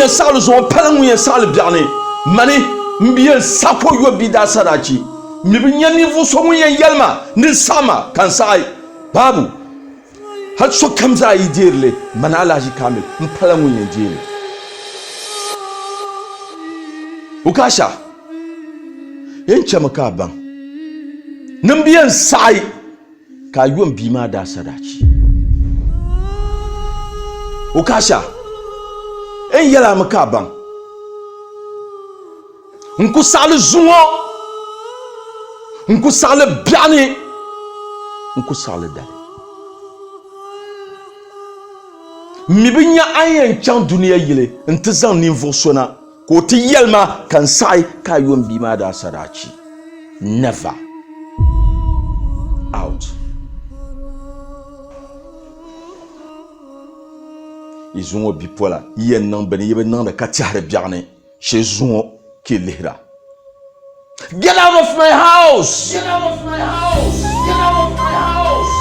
yɛn saɣili zuŋɔ pala ŋun yɛn saɣili biɛɣuni. Mani m bi yɛn saɣi ka o yo bia daasadachi. M mi bi nya ninvuɣ so ŋun yɛn yɛli ma ni n saɣi ma ka n saɣi. Baabu! Hal sokam zaa yi deeri li, mani Alhaji Kamil m pala ŋun yɛn deei li. Ukasha, Yɛn chami ka a baŋ ni m bi yɛn saɣi ka a yom bia maa daa sadaachi. Ukasha, N yɛl a mi ka a baŋ n ku saɣili zuŋɔ, n ku saɣili biɛɣuni, n ku saɣili dali. M mi bi nya a ni yɛn chaŋ dunia yili nti zaŋ ninvuɣ so na ka o ti yɛli ma ka n saɣi ka a yom bia maa daa sadaachi. Never. Out. Yi zuŋɔ bipola yi yɛn niŋ bini yi bi niŋdi ka tɛhiri biɛɣuni shee zuŋɔ ka yi lihira. Get out of my house! Get out of my house! Get out of my house!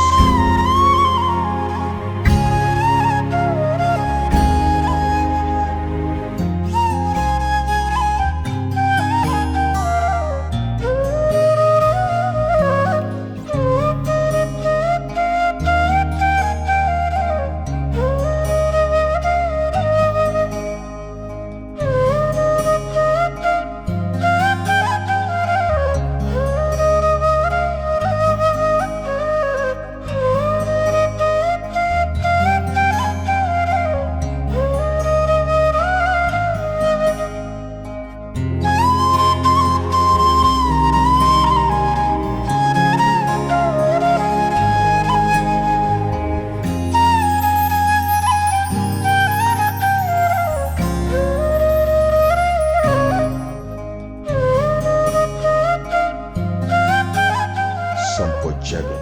Sampo jɛgi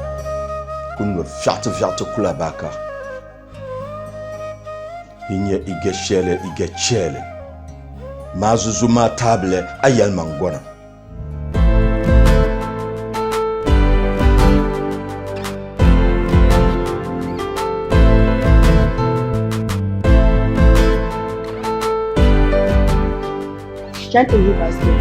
ku nyo viɛɣiti viɛɣiti kula baka yi nyɛ i ga shɛli i ga chɛli maa zuzu maa taabili a yɛlimaŋ gɔna. Chaŋ ti yihi basket.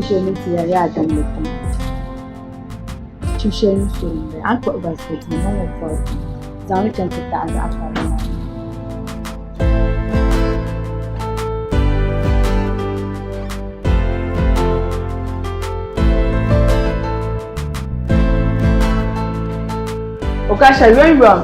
Shɛli ni ti yɛli yaa damli tiŋa chim shɛli ni suri n bala a ni kpuɣi baskɛt maa niŋ o pɔri zaŋli chaŋ ti taɣi zaɣ karili maa ni. Okasha yomyom.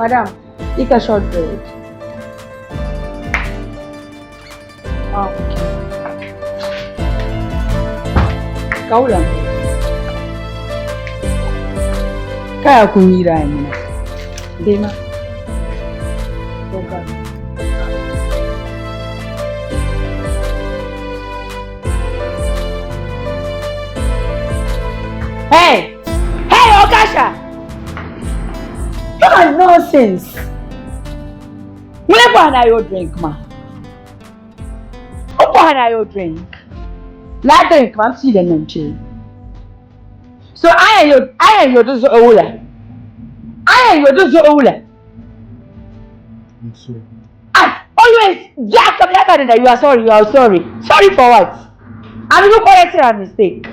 Madam, eat a short bread. Oh, okay. Kaula. Kaya kunyira mina. Dema. Okay. Hey! Hey, Okasha! Look at nonsense. Mule bwana yo drink ma. O bwana yo drink. La drink ma si le nan che. So I am your I am your do wula. I am your do wula. I'm sorry. Ah, always jack up like that you are sorry, you are sorry. Sorry for what? I'm you correcting a mistake.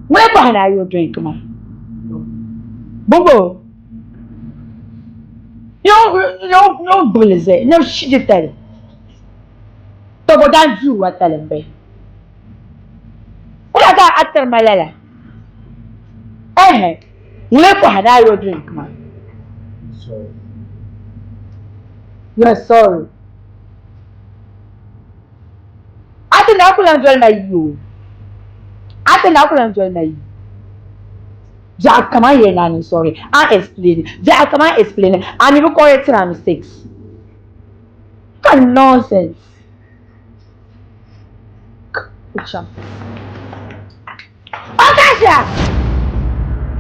Mule bwana yo drink ma. Bobo. Yo yo buleze. No shit tell. Tobo dan zu wa talembe. Kula ka atar malala. Eh. Mule bwana yo drink ma. I'm sorry. You are sorry. Ate na kula njol na yo. Ate na kula njol na yo. Jack, come on here, Nani. Sorry. I explain. Jack, come on, explain. And you correct our mistakes. What nonsense. Picture. Okasha!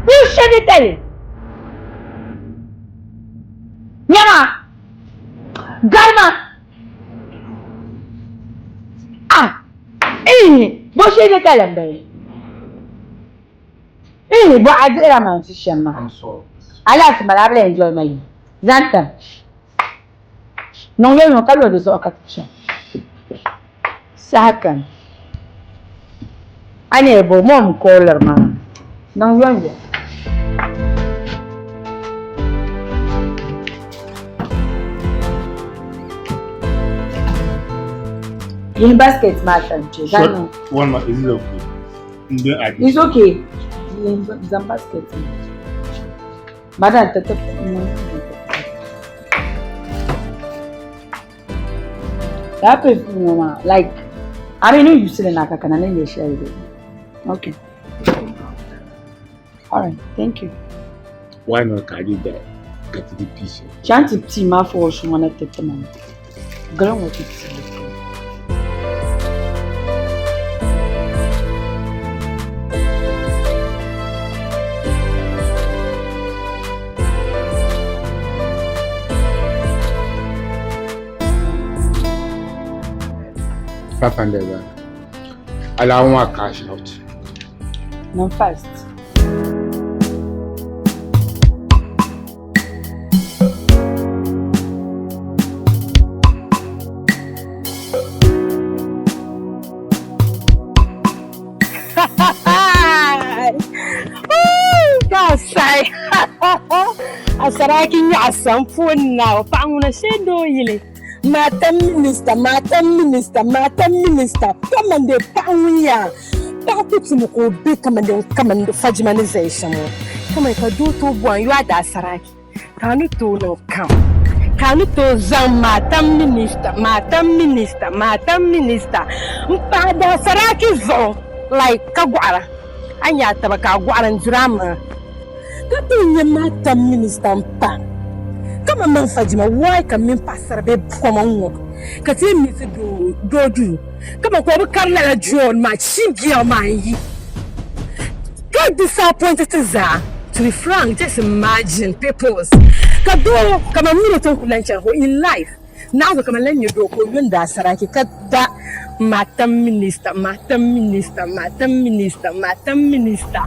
You shouldn't tell it. Nyama! Garma! Ah! Eh! Bo shouldn't tell him, baby. Eh, bo adira man si shema. I'm sorry. Ala si malabla enjoy my Zanta. Non yo yo kalo de zo ka tisha. Sakan. Ane bo mom caller ma. Non yo yo. Yin basket ma tance. Short one ma is it okay? Then I It's okay. Yin zan basket. Madam ta tafi. That perfume mama like I mean you still na kaka na ne share it. Okay. All right, thank you. Why not carry that? Get the piece. Chanti tea ma for shumana tete mama. Girl what it tea. 500 rand. Allow one cash out. No fast. Ka sai. A sarakin yi a samfon na paɣa ŋuna shee doo yili. Matan minista, matan minista, matan minista. Kaman de paɣa ŋun yaa. Paɣa ku tum ka o be kaman de kaman fajima ni zaya shɛm ŋɔ. Kaman ka doo tooi bɔhim yoo a daa saraki. Ka a ni tooi niŋ kam. Ka a ni tooi zaŋ matan minista, matan minista, matan minista n pahi daa saraki zuɣu like ka gɔɣira. A nya a taba ka a gɔɣira n diri a maŋa. Ka ti nyɛ matan minista n pa. Kama man fajima why ka min paɣasara bee koma ŋɔ ka ti mi ti doo duu kama ka o bi kari lala John maa cheap girl maa n yi ka disappointed ti zaa. To be frank, just imagine peoples ka doo kama miri tin ku lan chani ko in life naɣ kama lan nyɛ doo ka o yun daa saraki ka da matan minista, matan minista, matan minista, matan minista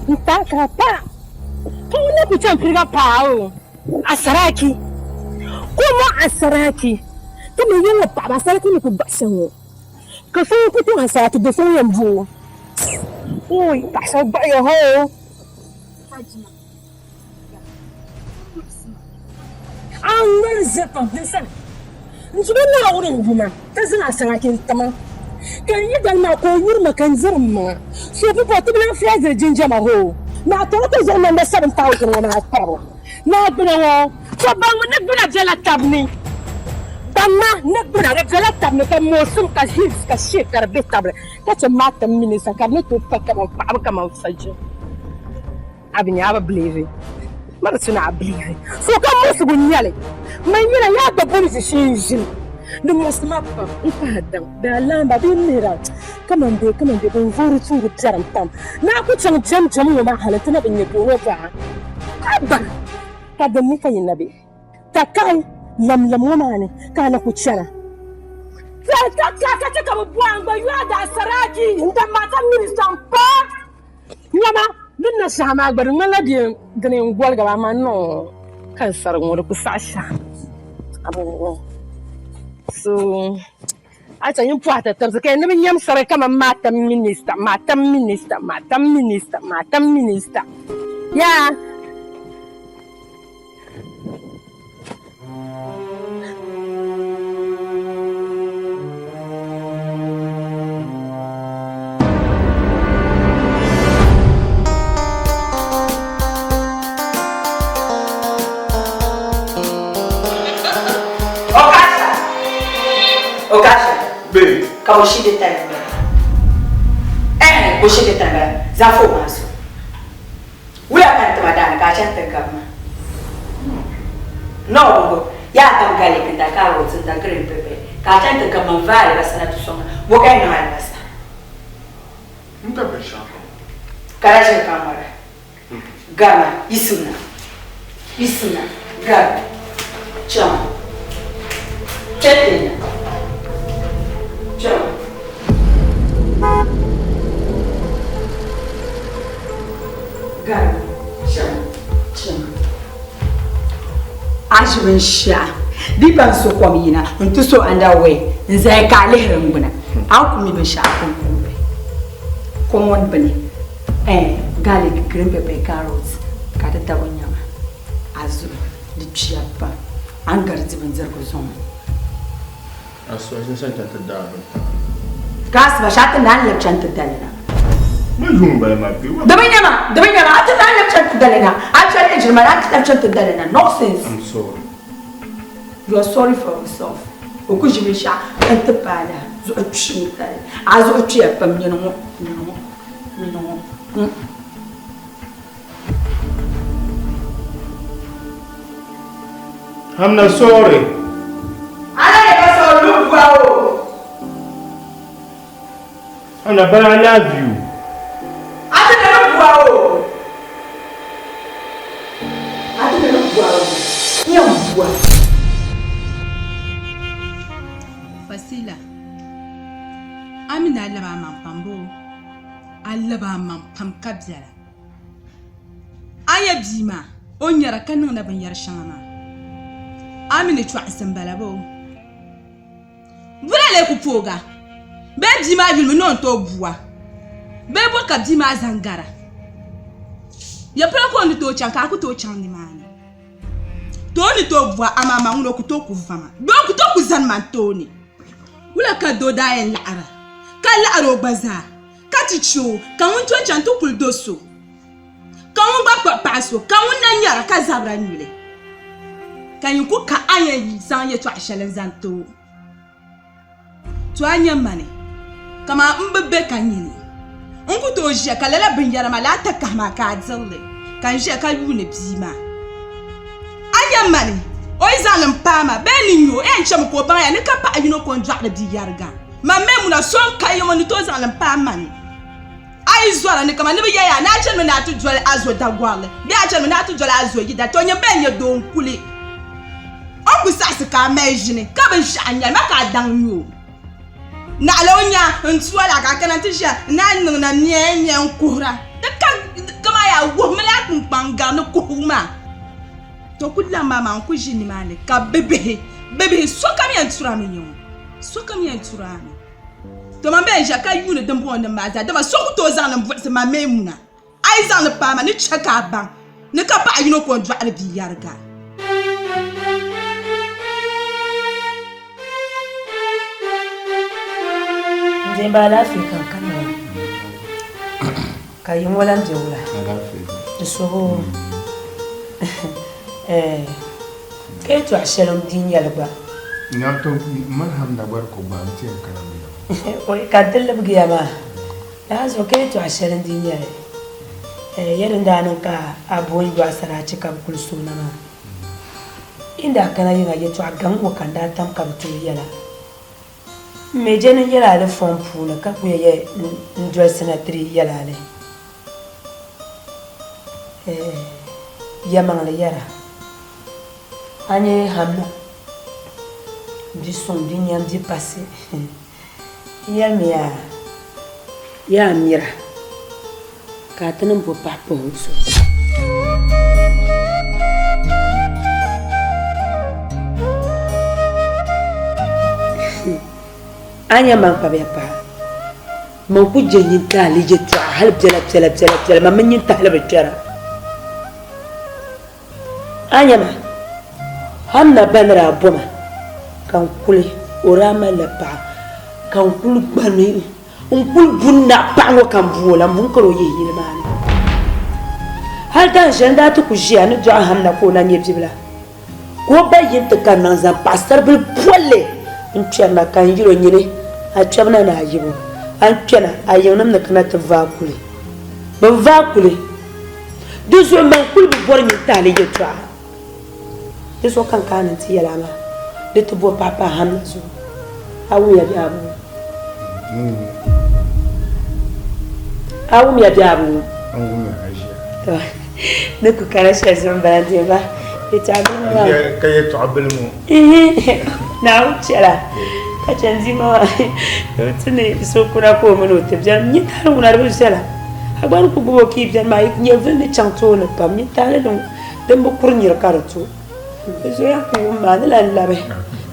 n ta ka pa ka ŋun na ku chani piriga paa o asaraki ko mo asaraki kama yɛn ŋɔ paɣaba asaraki ni ku baɣa shɛm ŋɔ ka so ku tooi asaraki do so yɛn bo oi paɣa shɛba gbaɣiya hoo a ŋmani ʒe pam n sani n tuba Naawuni n yuma ka zaŋ asaraki n tima ka n yi dali maa ka o yuri ma ka n diri n maŋa so pupɔ ti bi lan filaziri jinjama hoo naa tɔri ka zaŋ namba 7,000 ŋɔ maa kparibu naa gbuna ŋɔ To baŋmi ni gbuna bela tab ni. Baŋma ni gbuna di bela tab ni ka moosim ka hips ka shee ka di be tabili ka chɛ maata minisa ka di ni tooi pa kaman paɣaba kaman fajiri. A bi nya a bi biliivi. Ma bi tu ni a biliivi. So ka muɣisigu n-nyɛ li. Man yɛla yaa gba boli ʒishee n-ʒini. Di muɣisi ma pam n-pahi daŋ bee alaamba bee n-lihira kaman bee kaman bee bɛn voori tuuri biɛrim pam. Naa ku chaŋ jɛmjɛm ŋɔ maa hali nti na bi nya doo ŋɔ baɣa. Haba! Ka din mi ka yi na be takahi lamlam ŋɔ maa ni ka a na ku chana. Takahi ka chɛ ka bɛ bɔhi n gba yu a daasaraaki n-da mata minista m-pa nyama din na shɛhi maa gba di ŋmanila dini n-goliga ba amaa noo ka n sarigi ŋɔ di ku saɣi shɛhi. So a chɛ nyin pɔhi ti tibisi ka ni bi nyam sari kaman matam minista, matam minista, matam minista, matam minista. Yaa! Okasha. Okasha. Babe. Ka o shinde tali bala. Eh, o shinde tali bala. Zaŋ fo maa so. Wula ka n tima daani ka a chaŋ ti gabi ma? No, bongo. Yaa gam garlic n-da carrots n-da green pepper ka a chaŋ ti gabi ma n-vaai alibasa na ti sɔŋ ma. Bo ka yi niŋ alibasa? N ka binshɛɣu kam. Ka daa ʒiri ka ŋmara. Gama, yisimna, yisimna, gari, chama, kpɛtɛna, chama. Gari, chama, chama. A ʒi binshɛɣu di pa n-so kom yina n-ti so underwear n-zaya ka a lihiri n gbuna a ni ku mi binshɛɣu kuŋkumbi common bini. Eh, garlic, green pepper, carrots ka di tabo nyɛma a zuɣu di kpiya pam a ni gari di bindirigu zuŋɔ. A suhi n sani ti daa bin taɣi. Ka asiba shee a ti naan lab chaŋ ti dali na. Ma yuŋ bala maa kpe wa. Di bi nyɛma, di bi nyɛma, a ti naan lab chaŋ ti dali na. A chɛli ejiri ma ni a ti lab chaŋ ti dali na. Nonsense. I'm sorry. You are sorry for yourself. O ku ʒi binshɛɣu n-ti paai la zuɣu kpimi tali. A zuɣu kpiya pam nyini ŋɔ, nyini ŋɔ. Hamna sorry. Ala ye ka sɔrɔ lu bua o. Hamna but I love you. A ti na lu bua o. A ti na lu bua o. N yɛn bua. Fasila, a mi ni a lab a maŋ pam boo? A lab a maŋ pam ka biɛla. A nya bia maa, o nyara ka niŋda binyɛr shɛŋa maa. A mi ni chɔɣinsi m-bala boo? Bula lee ku poog a? Bee bia maa yulimi ni o ni tooi bua? Bee bɔ ka bia maa zaŋ gara? Ya polo ka o ni tooi chaŋ ka a ku tooi chaŋ nimaani? To o ni tooi bua, amaa man ŋuna o ku tooi ku va ma bee o ku tooi ku zani ma n tooni. Wula ka doo daa yɛn laɣira ka laɣiri o gba zaa ka ti chɛ o ka ŋun to chaŋ ti kuli do so ka ŋun gba kpuɣi paɣa so ka ŋun na nyara ka zabira nyuli ka nyin ku ka a yɛn zaŋ yɛtɔɣa shɛli n-zaŋ ti o. To a nya mani kaman m bi be ka nyini. N ku tooi ʒiya ka lala binyɛra maa lala takahi maa ka a diri li ka n ʒiya ka yuuni bia maa. A nya mani o yi zaŋ li m-paai ma bee ni nya o, yɛn chɛmi ka o baŋ ya ni ka paɣ yino ko n-dɔɣiri bia yɛriga. Man mi ŋuna so n-ka ya ŋɔ ni tooi zaŋ li m-paai mani. A yi zɔra ni kaman ni bɛ yɛya ni a chanimi ni a ti doli a zo dagɔrili bee a chanimi ni a ti doli a zo yida, to nyini bɛn nyɛ doo n-kuli o ku saɣisi ka a mali ʒini ka binshɛɣu n-nyɛli ma ka a daŋ nyu o. Naɣila o nya n-tu a la ka a kana nti ʒiya ni a niŋ na miɛ miɛ n-kuhira. Di ka kaman yaa wuhimi la kpunkpaŋ gari ni kuhigu maa. To ku lahi maa maa n-ku ʒi nimaani ka bibihi bibihi sokam yɛn turami n-nyɛ ŋɔ sokam yɛn turami. To man bɛn ʒiya ka yuuni dimbɔŋɔnim maa zaa, dama so ku tooi zaŋ li m-buɣisi ma Maimuna. A yi zaŋ li paai ma, ni chɛ ka a baŋ ni ka paɣ yino ko n-dɔɣiri bia yɛriga. N deemba alaafee ka n kana maa ka yi ŋɔ lan be wula? Di suhu. Ka yɛtɔɣ shɛli n-di nyɛli gba. Nyaŋ to mali hamda gba di ku gbaai n-ti yɛn kana mi ya. Oi, ka n ti libigiya maa. Lala zuɣu ka yɛtɔɣ shɛli n-di nyɛli. Ya din daa niŋ ka a bo n-yɔɣi saraachi ka bɛ kuli suhi na maa. Yi ni daa kana yiŋa yɛtɔɣ gaŋ ŋɔ ka n daa tam ka bɛ tooi yɛl a. M mi je ni n yɛl a li fɔŋ puuni ka ku ya n dolisi na ti di yɛl a li. Yɛlimaŋli yɛra, a nyɛ Hamna bi suŋ, bi nyam, bi pasi. N yɛlimiya, yaa mira ka a ti niŋ bo pahi pahi o zuɣu. A nya man kpabiya paɣa, man ku je nyintahili yɛtɔɣa hal biɛla biɛla biɛla biɛla, man mi nyintahili bi kpɛra. A nya ma, Hamna ba ni daa bo ma ka n kuli, o daa malila paɣa ka n kuli gbani N kul bu n naɣ paɣ ŋɔ ka m bu o la, m bu n-kar o yihi yili maa ni. Hal dahinshɛli n daa ti ku ʒiya ni dɔɣi Hamna ka o na nyɛ bibila, ka o ba yi nti kanna n-zaŋ paɣisaribil bolli n-kpɛrina ka n yɛl o, Nyini, a kpɛbu na ni a yibu, a ni kpɛna a yiŋnim ni kana ti vaai kuli. Bɛ bi vaai kuli, di zuɣu man kul bi bɔri nyintahili yɛtɔɣa. Di zuɣu ka n kana ni n ti yɛl a maa, di ti bo pahi pahi Hamna zuɣu. A wumya bee a bi wum? A wumya bee a bi wum? N wumya ka ʒiya. To, ni ku kana shɛli zuɣu m-bala n deei ba yɛtɔɣa bili ŋɔ maa. Ka yɛtɔɣa bili ŋɔ. Naawuni chɛla ka chɛ n di ma maa ni o ti ni so kuna ka o mini o ti beni. Nyintahili ŋuna di bi viɛla. A gba ni ku gbubi o ka yi beni maa, yi nyɛvili ni chaŋ tooni pam. Nyintahili ni Din bi kuri nira ka di to, di zoya ku wum maa ni lahi labi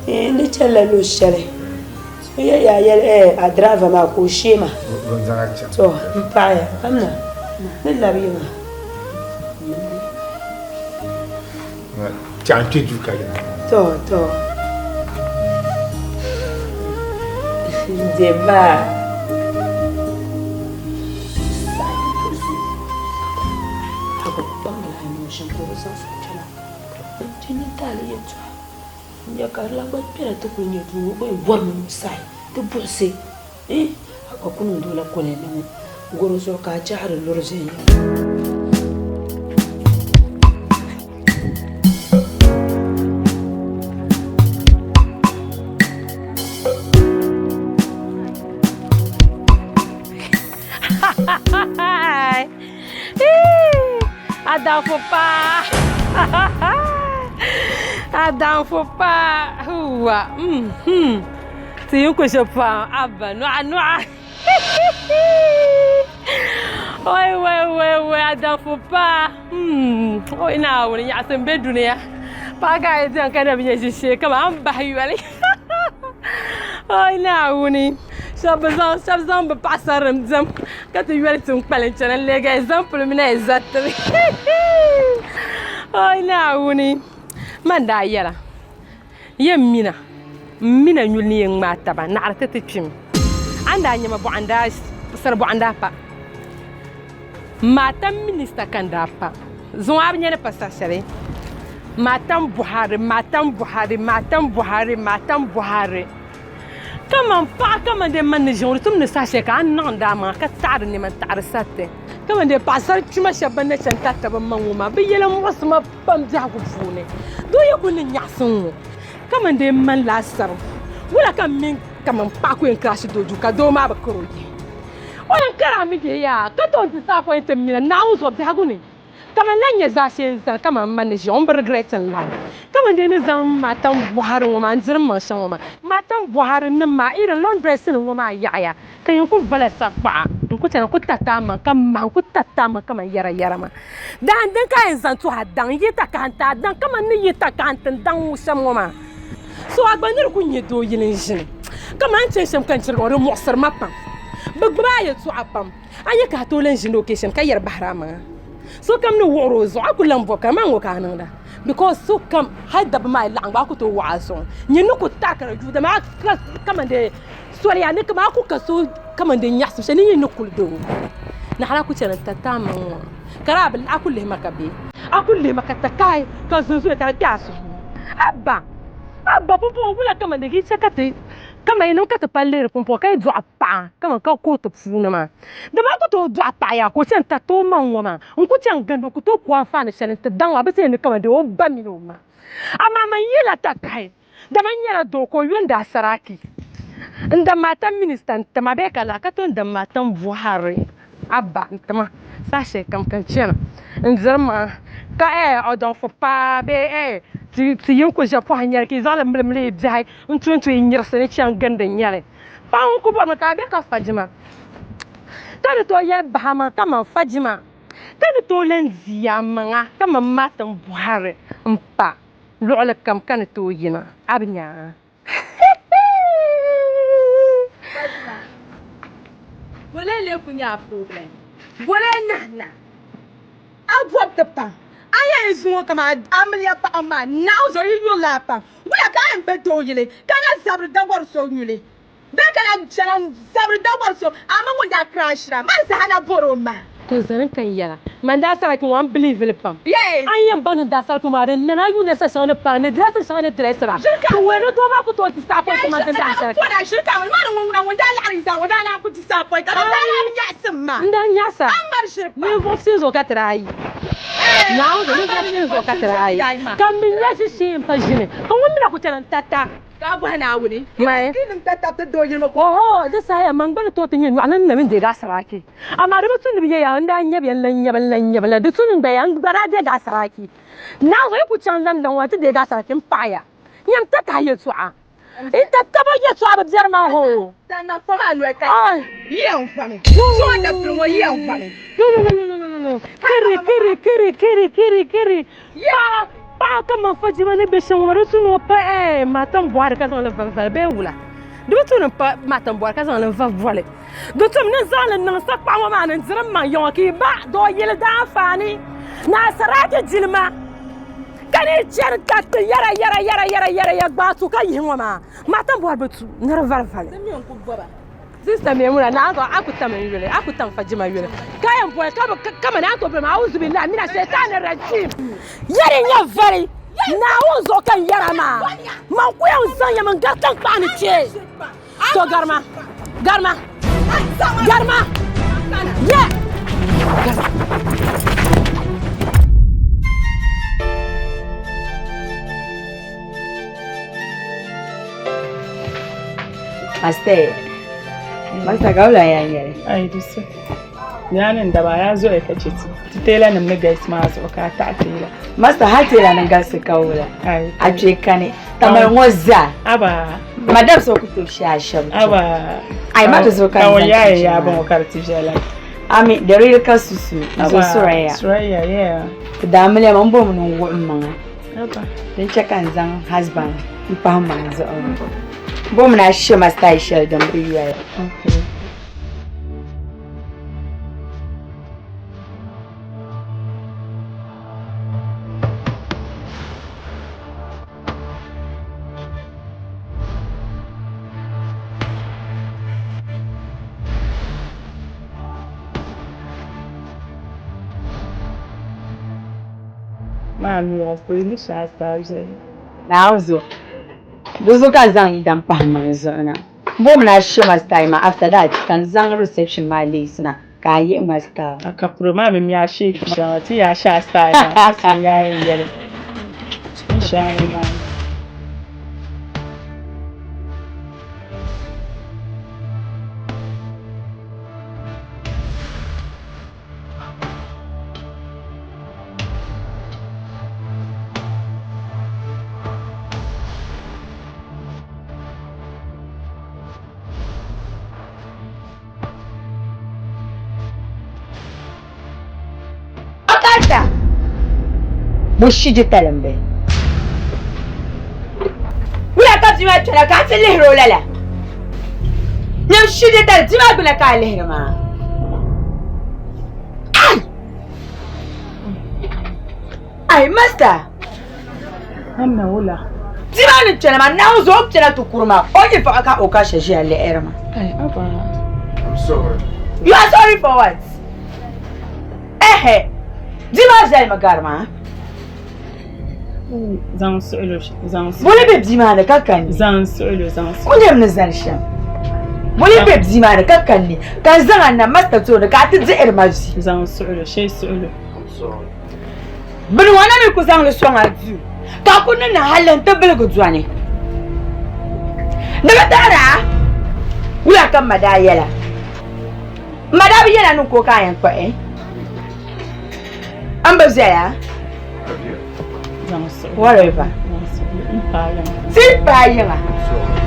n ni chɛnila luɣ shɛli. So yɛli ya yɛli ɛɛ a diraiva maa ka o shee ma. To m paɣiya kamina ni labi yiŋa. To to Deemba. A niŋ shɛm ka o bi zaŋ so kpɛna ka o chɛ nyintaali yɛltɔɣa n-nya ka di lan gba kpɛna ti kuli nya doo ŋɔ gba yɛn bɔrimi ni o saɣi ti buɣisi eh a gba ku niŋdi o la kolinli ŋɔ gɔro zuɣu ka a chaɣiri luri viɛnyɛla. Adamfo paa Adamfo paa huwa mhm ti yi ku shɛ pam abba nɔɣa nɔɣa oi wai wai wai Adamfo paa hmm oi Naawuni nyaɣisi n be dunia paɣa ka a yi diɛm ka na bi nya ʒishee kaman a ni bahi yoli oi Naawuni shɛba bi zaŋ shɛba zaŋ bɛ paɣasarilim diɛm ka ti yoli ti n-kpalim chana n-leegi example mini exactly oi Naawuni man daa yɛra yɛn mina m mina nyuli ni yɛn ŋmaai taba naɣiri ti ti kpimi a ni daa nya ma bɔɣu n-daa sari bɔɣu n-daa pa Matam minista ka n daa pa zuŋɔ a bi nya ni pa saha shɛli Matam Buhari Matam Buhari Matam Buhari Matam Buhari Kaman paɣa kaman dee man ni ʒi ŋɔ di tum ni saha shɛli ka a niŋdi a maŋa ka taɣiri nɛma n-taɣiri sariti kaman dee paɣisari kpima shɛba ban na chani tarita bɛ maŋ ŋɔ maa bɛ yɛla muɣisi ma pam biɛhigu puuni doo yi kuli ni nyaɣisi ŋ-ŋɔ kaman dee man laasabu wula ka m mini kaman paɣa ku yɛn kirashi doo duu ka doo maa bi kari o yihi o yɛn kari a mi bee yaa ka tooi disappoint m mina Naawuni zuɣu biɛhigu ni. Ka man lahi nya zaashee n-zani kaman m ma ni ʒiya o ni bi regret n life. Kaman dee ni zaŋ Matam Buhari ŋɔ maa n-diri m maŋ shɛm ŋɔ maa. Matam Buhari nim maa even laundress nim ŋɔ maa yaɣiya ka yɛn kuli vala sakpaɣa n-ku chana n-ku tariti a maŋ ka mahi n-ku tariti a maŋ kaman yɛra yɛra maa. Daan din ka a yɛn zaŋ tuhi a daŋ n-yi takahi n-ti a daŋ kaman ni yi takahi n-ti n daŋ ŋɔ shɛm ŋɔ maa. So a gba ni di kuli nya doo yili n-ʒini kaman a ni chani shɛm ka n chirigi ŋɔ di muɣisiri ma pam. Bɛ gbubi a yɛltɔɣa pam. A nya ka a tooi lan ʒini location ka yɛri bahiri a maŋa. Sokam ni wuɣiri o zuɣu a ku lan bɔbi ka man ŋɔ ka a niŋda because sokam hali dabba maa yi laɣim gba a ku tooi wuɣi a zuɣu. Nyin ni ku taɣi ka di yuui dama a ka kaman dee soli a ni kaman a ku ka so kaman dee nyaɣisim shɛli ni nyin ni kuli doo naɣila a ku chani n-tariti a maŋ ŋɔ ka di a bi a ku lihi ma ka be a ku lihi ma ka takahi ka zunzuya ka di kpe a suhu ni. Abba! Abba pumpɔŋɔ wula kaman di yi chɛ ka ti kaman yi niŋ ka ti pa lihiri pumpɔŋɔ ka yi dɔɣi paɣa kaman ka kootu puuni maa. Dama a ku tooi dɔɣi paɣa yaa ka o chani tariti o maŋ ŋɔ maa n-ku chani gindi o ku tooi ku anfaani shɛli nti daŋ a bi ti yɛn ni kaman dee o ba mini o ma. Amaa man yila takahi dama n nyɛla doo ka o yɔndi asaraki. N dan maa tam minista n-ti ma bee ka lala ka tooi n dan maa tam Buhari Abba n-ti ma saha shɛli kam ka n chana n diri maŋa ka eh Odɔnfo paa bee eh ti yi n-ku ʒe pɔhim nyɛli ka yi zaŋ li milimili yi biɛhi n-tuntu yi nyirisi ni chani gindi nyɛli. Paɣa ŋun ku bɔrimi ka a be ka Fajima ka ni tooi yɛli bahi a maŋa kaman Fajima ka ni tooi lan di a maŋa kaman Martin Buhari m-pa luɣili kam ka ni tooi yina a bi nya a. Bole n-lee ku nyɛ a problem? Bole n-nahi na a bɔbi ti pam a yɛn zuŋɔ kaman amiliya paɣa maa Naawuni zuɣu yi yurila a pam wula ka a yɛn be doo yili ka na zabiri dagɔri so nyuli bee ka na chana n-zabiri dagɔri so a mi ŋun daa crash la maa zaa na bɔri o maa. To zani ka n yɛla, man daa saraki ŋɔ a ni believe li pam. Yes. A ni yɛn baŋ ni daa saraki ŋɔ maa di nani a yuuni sa shɛŋa ni paai ni dressing shɛŋa ni dress ba. Ka waya ni doo maa ku tooi disappoint man din daa saraki. Ʒiri ka ŋun maa ni ŋun ŋuna ŋun daa laɣiri zaa o daa naan ku disappoint ka daa naan nyaɣisim ma. N daa nyaɣisa. A ŋmari ʒiri pam. Ninvuɣ pia zuɣu ka ti daa yi. Naawuni zuɣu ninvuɣ pia zuɣu ka ti daa yi. Ka m mi nya ʒishee m-pa ʒini ka ŋun mi na ku chana n-tarita. Ka a bɔhi Naawuni, Mai. Yi nim tatabti doo yili mi ko. Oho, di saha ya man gba ni tooi ti nyɛ nyɔɣu ni n na mi deegi asaraki. Amaa di bi tu ni bɛ yɛ ya n daa nyɛbi ya n lan nyɛbi n lan nyɛbi la di tu ni n gba ya n gba daa deegi asaraki. Naawuni yi ku chaŋ lan lan ŋɔ ti deegi asaraki m paɣi ya. Nyam takahi yɛltɔɣa. N tatabo yɛltɔɣa bi biɛri maa hoo. Tan na fam a noli ka Ai. yi yɛn vami. So n dabili ŋɔ yi yɛn vami. No, no, no, no, no, no, no. Kiri, kiri, kiri, kiri, kiri, kiri. Paɣa, paɣa kaman Fajima ni be shɛm ŋɔ di tu ni o pa eh, Matan bɔhiri ka zaŋ li va vali bee wula? Di bi tu ni m-pa Matan bɔhiri ka zaŋ li va voli. Di tum ni n zaŋ li niŋ sakpaɣu ŋɔ maa ni n-diri m maŋ yiŋɔ ka yi ba doo yili daanfaani ni asaraaki jilima ka ni chɛri ka ti yɛra yɛra yɛra yɛra yɛra ya gbaai tu ka yihi ŋɔ maa Matan bɔhiri bi tu ni di vari vali. Sista Maimuna, naa zuɣu a ku tam n yuli, a ku tam Fajima yuli, ka yɛn boli ka bi kamani a ni tooi boli ma auzubillahi mina shaitani rajim. Yɛri n-nyɛ vari, Naawuni zuɣu ka n yɛra maa, man ku yɛn zaŋ ya mi n-gari taŋkpaɣu ni kpee. To garima, garima, garima, yɛ! Garima. Master, Master ka wula yaa nyɛli? Ai di so. Yaa ni daba yaa zoya ka chɛ ti. Ti teela nim ni galisi maa zuɣu ka a taɣi teela. Master hali teela ni galisi ka wula. Ai. A kpe kani. Tamali ŋɔ zaa. Aba. Madam so ku tooi shɛ a shɛm. Aba. Ai ma ti zuɣu ka n zaŋ yaa chinchin yaa maa. bɔŋɔ ka di ti viɛla. Ami, the real ka susu. Zo Suraya. Suraya, yeah. Ti daa miliya ma n bɔrimi ni n wuɣi m maŋa. Aba. Din chɛ ka n zaŋ husband m pahi maŋ zuɣu. Bom na she ma style shɛli din bi yoya. Okay. Maa mi a kuli ni shɛ a style shɛli. Naawuni zuɣu. Di zuɣu ka n zaŋ yi dan pahi maŋ zuɣu na. Bom na she ma style maa after that ka n zaŋ reception maa lace na ka a yihi ma style. A kapuro maa mi mi a shape shɛŋa ti yaa she a style maa ti yaa yɛn yɛli n shɛŋa ni maa. Akarta! Bo shiji talim be. Wula ka bia maa kpɛna ka a ti lihiri o lala? Nyam shiji tali bia maa gbuna ka a lihiri maa. Ai! Ai, master! Anna wula. Bia maa ni kpɛna maa, Naawuni zuɣu o kpɛna ti kuri maa, o yi paɣa ka o ka shɛ ʒiya lihiri ma. Ai, aba. I'm sorry. You are sorry for what? Ehe! Bia maa zalimi gari maa. Zaŋ suɣulo zaŋ suɣulo. Boli be bia maa ni ka ka ni. Zaŋ suɣulo zaŋ suɣulo. Ku lɛbi ni zani shɛm. Boli be bia maa ni ka ka ni ka n zaŋ a na masta tooni ka a ti dihiri ma vi. Zaŋ suɣulo shee suɣulo. Bini ŋɔ na mi ku zaŋ li sɔŋ a duu ka a ku niŋ ni hali n-ti biligi dɔni. Di bi taɣiri a? Wula ka m ma daa yɛl a? M ma daa bi yɛl a ni n ku o ka a yɛn kpuɣi? M bi viɛla? Whatever. Ti paai yiŋa.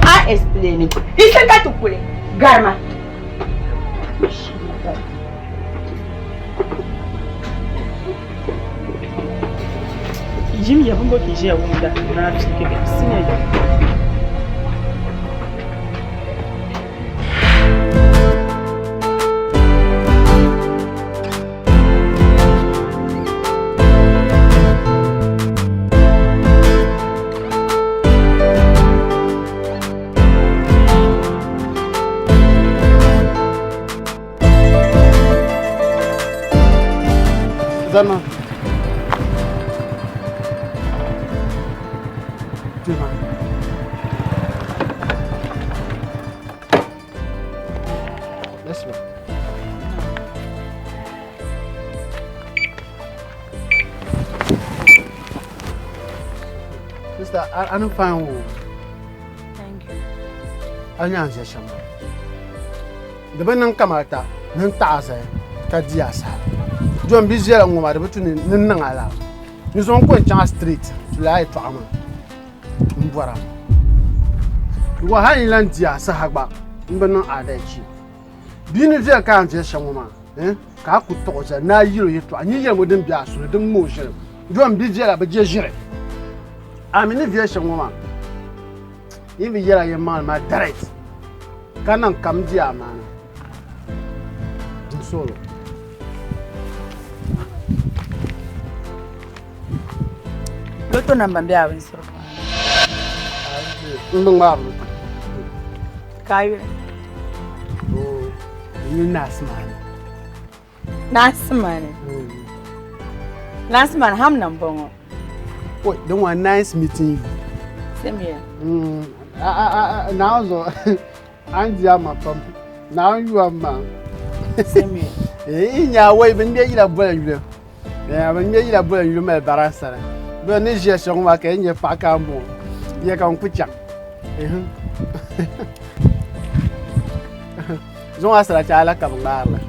A explain it. Yi se ka ti kuli garima. Ʒim ya bimbo ka yi ʒiya wumda naa piligi bɛ senior ya. Zama. Jima. Let's go. Sister, I don't find you. Thank you. A nya n-ʒe shɛm maa. Di bi niŋ kamata ni n taɣi a zali ka di a saha. John bi ʒiɛla ŋɔ maa di bi tu ni n niŋ a laa. Ni zaŋ ko n-chaŋ a street ti lala yɛtɔɣa maa m bɔra. N hali yi lan di a saha gba m bi niŋ adachi. Bia ni viɛli ka a ni viɛli shɛm ŋɔ maa eh, ka a ku taɣi o zali ni a yɛl o yɛtɔɣa. Nyin yɛlimi din be a suhu ni din ŋma o ʒiri. John bi viɛla bi je ʒiri. A mi ni viɛli shɛm ŋɔ maa yi bi yɛla yɛlimaŋli maa direct ka niŋ kam di amaana. N suhiri o. Loto namba m-be a binsirigu maa ni. N bi ŋmaari loto. Ka a yuli? Oo, n yuli Nasimani. Nasimani? Nasimani, hamna m-bɔŋɔ. Oi, din wa nice meeting you. Same here. Naawuni zuɣu a ni di a ma pam. Naawuni yu a ma. Same here. Yi nya wai bin ŋmɛ yila boli yuli. Bin ŋmɛ yila boli yuli mali baransa ni. Bɛ ni ʒiya shɛŋa maa ka yi nyɛ paɣa ka m bɔŋɔ. Ya ka n ku chaŋ. Zuŋɔ asira chɛ ala ka bi ŋmaari li.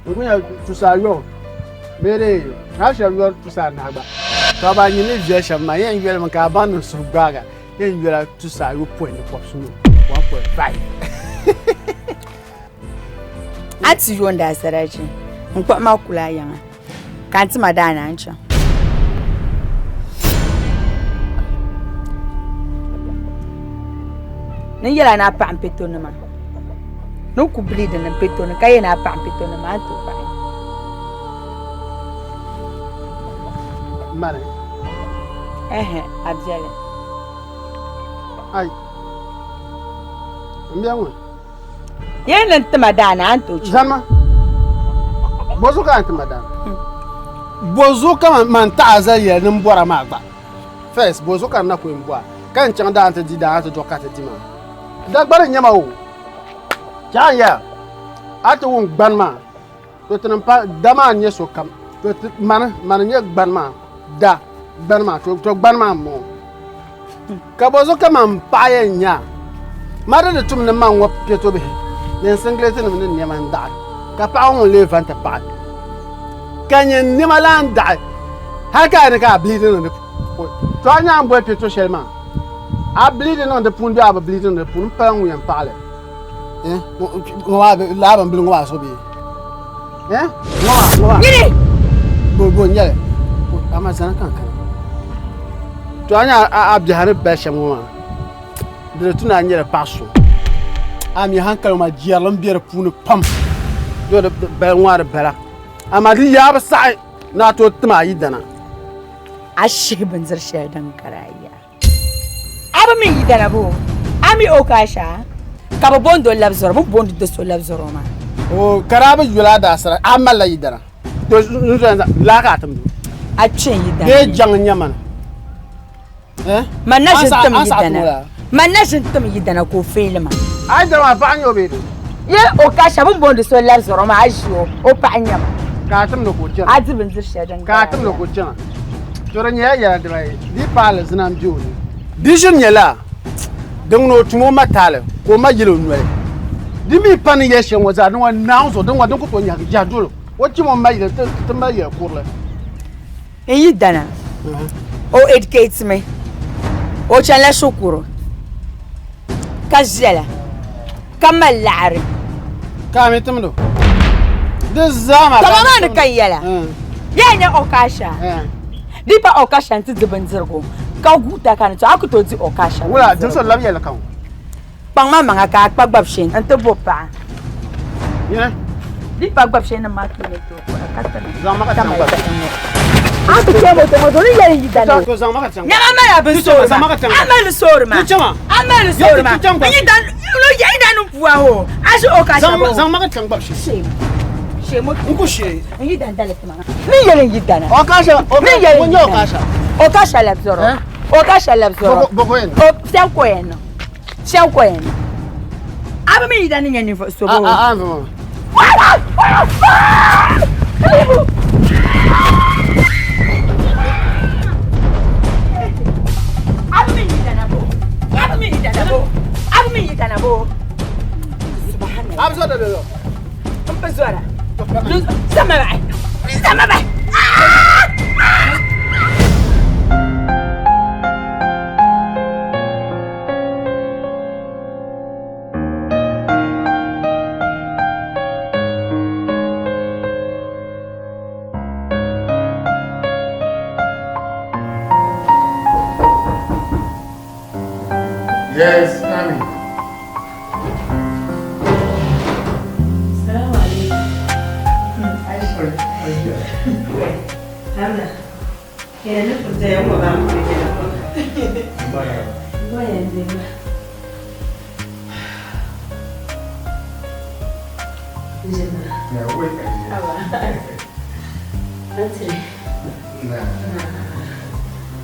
N ku nya tusa ayɔbu bee dee hali shɛba yɔri tusa anahi gba. To a ba nyini ni viɛli shɛm maa yɛn yolimi ka a baŋ ni suhu gbaaga yɛn yola tusa ayopɔin ni kɔbisinu 1.5. A ti yondi a sarachi n-kpuɣi ma kuli a yiŋa ka n ti ma daa naan chaŋ. Ni yɛla ni a paɣa m petonima ni ku bilidi ni petoni ka yɛ ni a paɣa m petonima a ni tooi paɣi. Mani. Ɛhɛ, a biɛli. Ai. M bia ŋɔ. Yɛn ni n tima daana a ni tooi chaŋ. Zama. Bɔzuɣu ka a ni tima daana? Bɔzuɣu ka man taɣi a zali yɛli ni m bɔra maa gba? First, bɔzuɣu ka n na ku yɛn bɔra ka n chaŋ daa nti di daa ti dɔɣi ka ti di maa? Dagbani n-nyɛ ma o. Chaŋ ya, a ti wum gbani maa, to ti ni pa da maa n-nyɛ sokam. To ti mani, mani n-nyɛ gbani maa, da gbani maa, to, to gbani maa m-bɔŋɔ. Ka bɔzuɣu ka man paɣa yɛn nya a? Ma di di tum ni man ŋɔ piɛtobihi ni n singilɛtinim ni nɛma n-daɣi, ka paɣa ŋun lee va nti paɣi, ka nyɛ n nɛma la n-daɣi hal ka a ni ka a biliidi niŋ di puuni. To a nya a ni boli piɛto shɛli maa, a biliidi niŋ di puuni bee a bi biliidi niŋ di puuni, m pala ŋun yɛn paɣi li. Ŋɔ maa laa bimbili ŋɔ maa zuɣu bee? Ŋɔ maa, ŋɔ maa. Nyini! Bo, bo n-nyɛ li. Amaa zani ka n kana. To a nya a biɛha ni bali shɛm ŋɔ maa, di di tu ni a nyɛla paɣa so. A mi hankali ŋɔ maa jɛrilim be di puuni pam. Do di bali ŋɔ a di bala. Amaa di yaa bi saɣi ni a tooi tim a yidana. A shihi bindiri shɛli din gari a yaa. A bi mi yidana boo? A mi o ka a shaa? Ka bi bondi o labizɔro, bɛ ni bondi do so labizɔro maa. O ka daa bi yuli a daasara, a malila yidana. To n zoya laa ka a timdi o. A kpe n yidana Bee jaŋ n-nyɛ ma ni. Man na ʒini tim yidana. Man na ʒini tim yidana ka o feeli ma. A yi dana maa paɣa n-nyɛ o bee doo? Ye o ka shɛba bɛ ni booni so Labizɔro maa, a ʒi o, o paɣa n-nyɛ ma. Ka a timdi ka o chana. A di bindiri shɛli din Ka a gari timdi ka o chana. To di nyɛla yɛla dibayi, di yi paai alizina m-be o ni. Di ʒiri nyɛla din ŋuni o tum o ma taali ka o ma yɛl o noli. Di mi pa ni yɛli shɛli ŋɔ zaa, din ŋɔ Naawuni zuɣu, din ŋɔ din ku tooi nyɛhigi jahi dol o. O chim o ma yili ti mali yɛl kurili. N yidana, o educate mi, o chanila shikuru ka viɛla ka mali laɣiri. Ka a mi timdi o? Di zaa maa. Taba maa ni ka n yɛla, yaa nya Okasha, di pa Okasha nti di bindirigu ka guuta ka ni to, a ku tooi di Okasha bindirigu. Wula, dimso labi yɛli ka ŋɔ? Kpaŋ ma maŋa ka a kpa gbab shee nti bo paɣa. Nyini. Di pa gbab shee nim maa tuuni tooi kpuɣi ka ti ni. Zaŋ ma ka chaŋ gbab. A ti kpɛ moto ŋɔ zuɣu ni yɛli yi dani o. To zaŋ ma ka chaŋ. Nyama mali bin soori ma. A mali soori ma. A mali soori ma. N yi dan no yi dan pua ho. A ʒi o ka shɛba o. Zaŋ ma ka chaŋ gbab shee. Shee shee moto. N ku shee. N yi dan dali tima. Ni yɛli n yi dana. O ka shɛba. Ni yɛli n yi dana. O ka shɛba. O ka shɛba labzɔrɔ. O ka shɛba labzɔrɔ. Boko yɛn. O shɛba ko yɛn niŋ. Shɛba ko yɛn niŋ. A bi mi yi dana ni nyɛ ninvuɣ so boo? A a a. A bi mi yi dana boo? A bi mi yi dana boo? A bi mi yi dana boo? Subhanallah. A bi zɔri dabiɛm. M bi zɔra. Zama bahi. Zama bahi. Yes, come in. Salamu alaikum. Hamna. Yana nufin ta yan wa ba mu da Bayan zai ba.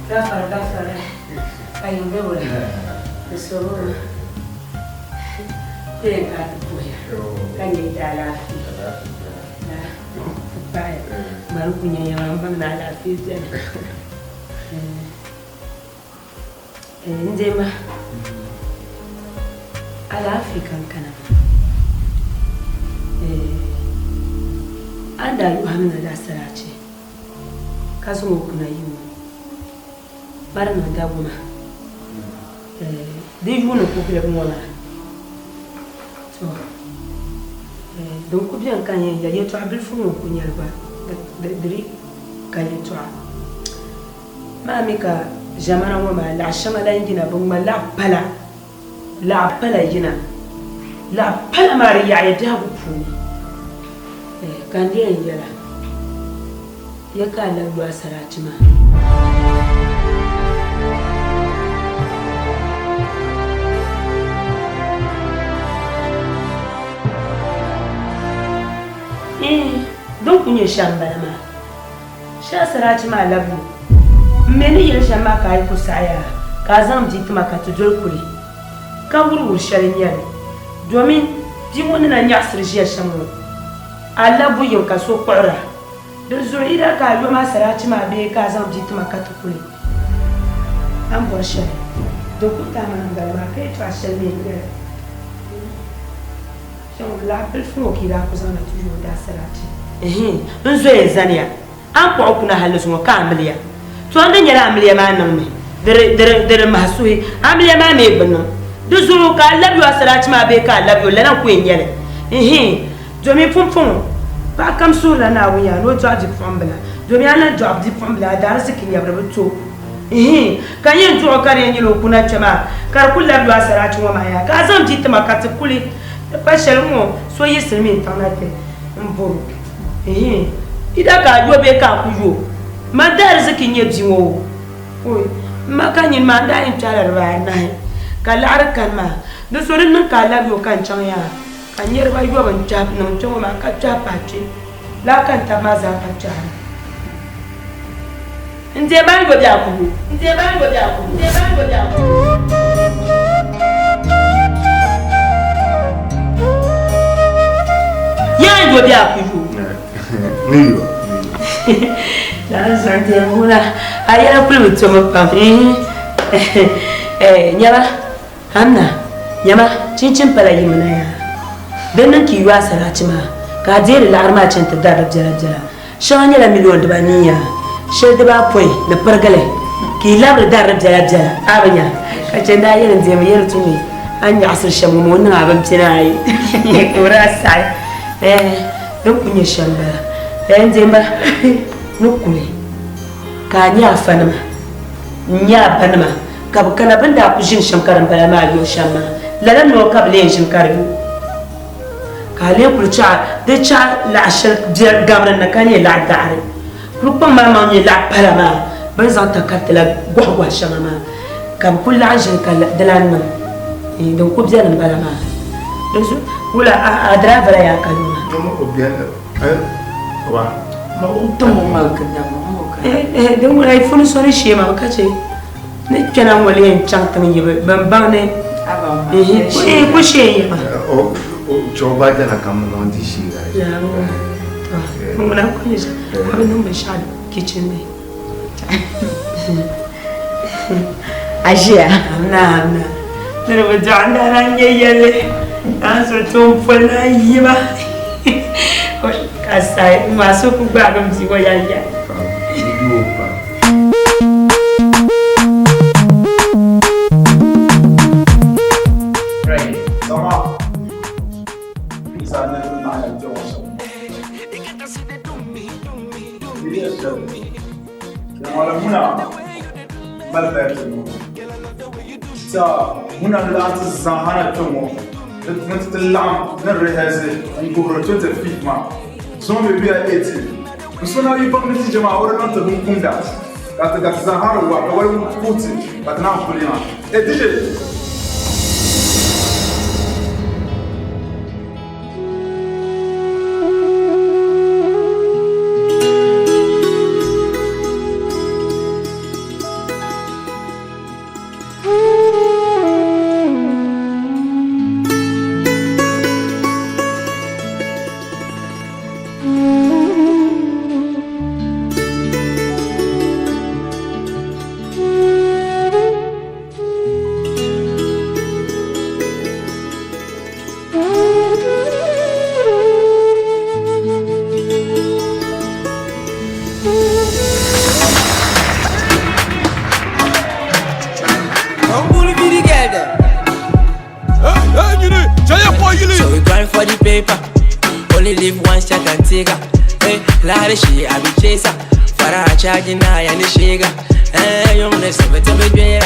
Gafara gafara. Ayimbe wala. Soro. Kule ka ti puya. Ka nyɛ ti alaafee. Paɣa mari ku nyɛ yɛma n ni alaafee biɛni. N deema alaafee ka n kana maa. A ni daa yuhi Amina daasarachi ka zaŋ o kuna yi ŋɔ mari niŋ dabba maa di yuuni ku biligi ŋɔ maa to din ku beni ka n yɛn yɛli yɛltɔɣa bilifu ŋɔ n-ku nyɛli gba di dii ka yɛltɔɣa maa mi ka ʒɛmana ŋɔ maa laɣ shɛŋa lan yina bɛ ŋma laɣ pala laɣ pala yina laɣ pala maa di yaɣiya biɛhigu puuni ka n di yɛn yɛla ya ka a labi yo asarachi maa. Iin, din ku nyɛ shɛm m-bala maa. Shee asarachi maa labi yo. M mi ni yɛli shɛm maa ka a yi ku saɣi yaa, ka a zaŋ bia ti ma ka ti doli kuli, ka wuriwuri shɛli n-nyɛ li. Domin bia ŋɔ ni na nyaɣisiri ʒiya shɛm ŋɔ, a labbu yiŋ ka so kpuɣira. Dinzuɣu yi daa ka a yom asarachi maa bee ka a zaŋ bia ti ma ka ti kuli, a ni bɔri shɛli, di ku taai ma n-bala maa, ka yɛtɔɣa shɛli mi n-nyɛ li. Kpɛŋɔ laɣ bilifu ŋɔ ka yi daa ku zaŋ na ti yo o daasarachi. Ɛhɛn, n zoya zaniya, a ni kpuɣi kuna halli zuŋɔ ka amiliya. To n di nyɛla amiliya maa niŋmi, di di di di mahi suhi, amiliya maa mi bi niŋ. Di zuɣu ka a labi yo asarachi maa bee ka a labi yo, lala n-ku yɛn nyɛ li. Ɛhɛn, domin pumpɔŋɔ paɣa kam suhirila Naawuni yaa ni o dɔɣi bipuɣimbila, domin a lan dɔɣi bipuɣimbila a daariziki nyɛbu di bi to. Ihin, ka n yɛn duɣi ka di yɛn nyɛla o kuna kpɛ maa, ka di ku labi yo asarachi ŋɔ maa yaa, ka a zaŋ bia ti ma ka ti kuli. Di pa shɛli ŋ-ŋɔ, so yi silimiin tiŋ na kpɛ m-bɔr o. Ihin, yi daa ka a yo bee ka a ku yo, man daariziki n-nyɛ bia ŋɔ o. Oi, m ma ka nyini maa, n daa yɛn kpɛhila dibaanahi, ka laɣiri kani maa. Di so di niŋ ka a labi yo ka n chaŋ yaa, ka niriba yɔbu n-kpɛhi niŋ kpɛ ŋɔ maa, ka kpɛhi pahi kpɛ. Lala ka n taba maa zaa ka kpɛhira. N deei maa yo biɛɣu kubu. N deei maa yo biɛɣu kubu. N deei maa yo biɛɣu kubu. Yaa yo biɛɣu kubu. Ni yo. Naa zaŋ deei ŋuna a yɛla kuli bi tomi pam. Nyɛma Hanna, nyama chinchin pala yi mina yaa. Di niŋ ka yi yo a saraachi maa ka a deeri laɣiri maa chani ti dari di biɛla biɛla. Shɛŋa nyɛla miliɔn dibanii yaa, shɛli dibaapɔin ni pirigili, ka yi labiri dari di biɛla biɛla, a bi nya? Ka chɛ n-daa yɛli n deemi yɛli ti mi a ni nyaɣisiri shɛm ŋɔ maa, o niŋ a bin pina ayi ka o daa saɣi, Ɛɛh, din kul nyɛ shɛm m-bala. Ɛɛh, n deemba ni kuli ka a nya afanima n-nya a banima ka bɛ kana bɛ ni daa kul ʒini shɛm ka dimbala maa yo shɛm maa, lala noo ka bɛ lee ʒini ka di yo. Ka a lee kuli chaɣ di chaɣ laɣ shɛli biɛri gabiri ni ka nyɛ laɣ daɣiri. Kuli kpaŋ maa maŋ nyɛ laɣ pala maa bɛ ni zaŋ takariti la gɔhigɔhi shɛŋa maa, ka bɛ kuli laɣim ʒini ka di lan niŋ din kuli beni m-bala maa. Dinzuɣu wula a driver la yaa ka yo maa? Din ŋuna yi funi soli shee maa ka chɛ ni kpɛna ŋɔ lee n chaŋ tiŋ yi ban baŋ ni ku shee n yɛma. Ŋuna ku nyɛ shɛm a bi niŋ binshaɣu kichin ni. A ʒiya? Amina amina niriba dɔɣi n daa nyɛ yɛlli naan so toon poli naan yima ka sayi maa so ku gbaagi m bia ŋɔ yɛliya. Ŋuna n-laɣim ti zaa na kpe ŋɔ ni ti ti laɣim ni rihɛsi n-guhiri 25 maa. Zuŋɔ mi bɛ ya 18. N so na yi baŋ ni DJ maa o di niŋ ti binkumda ka ti ka ti zaa ha di wa ka wali kuui ti ka ti naan kuli maa. Hey DJ! So we grind for the paper. Only live once, check and take her. Hey, lot of shit, I be chaser. Fara charging high and the sugar. Hey, you wanna say what to be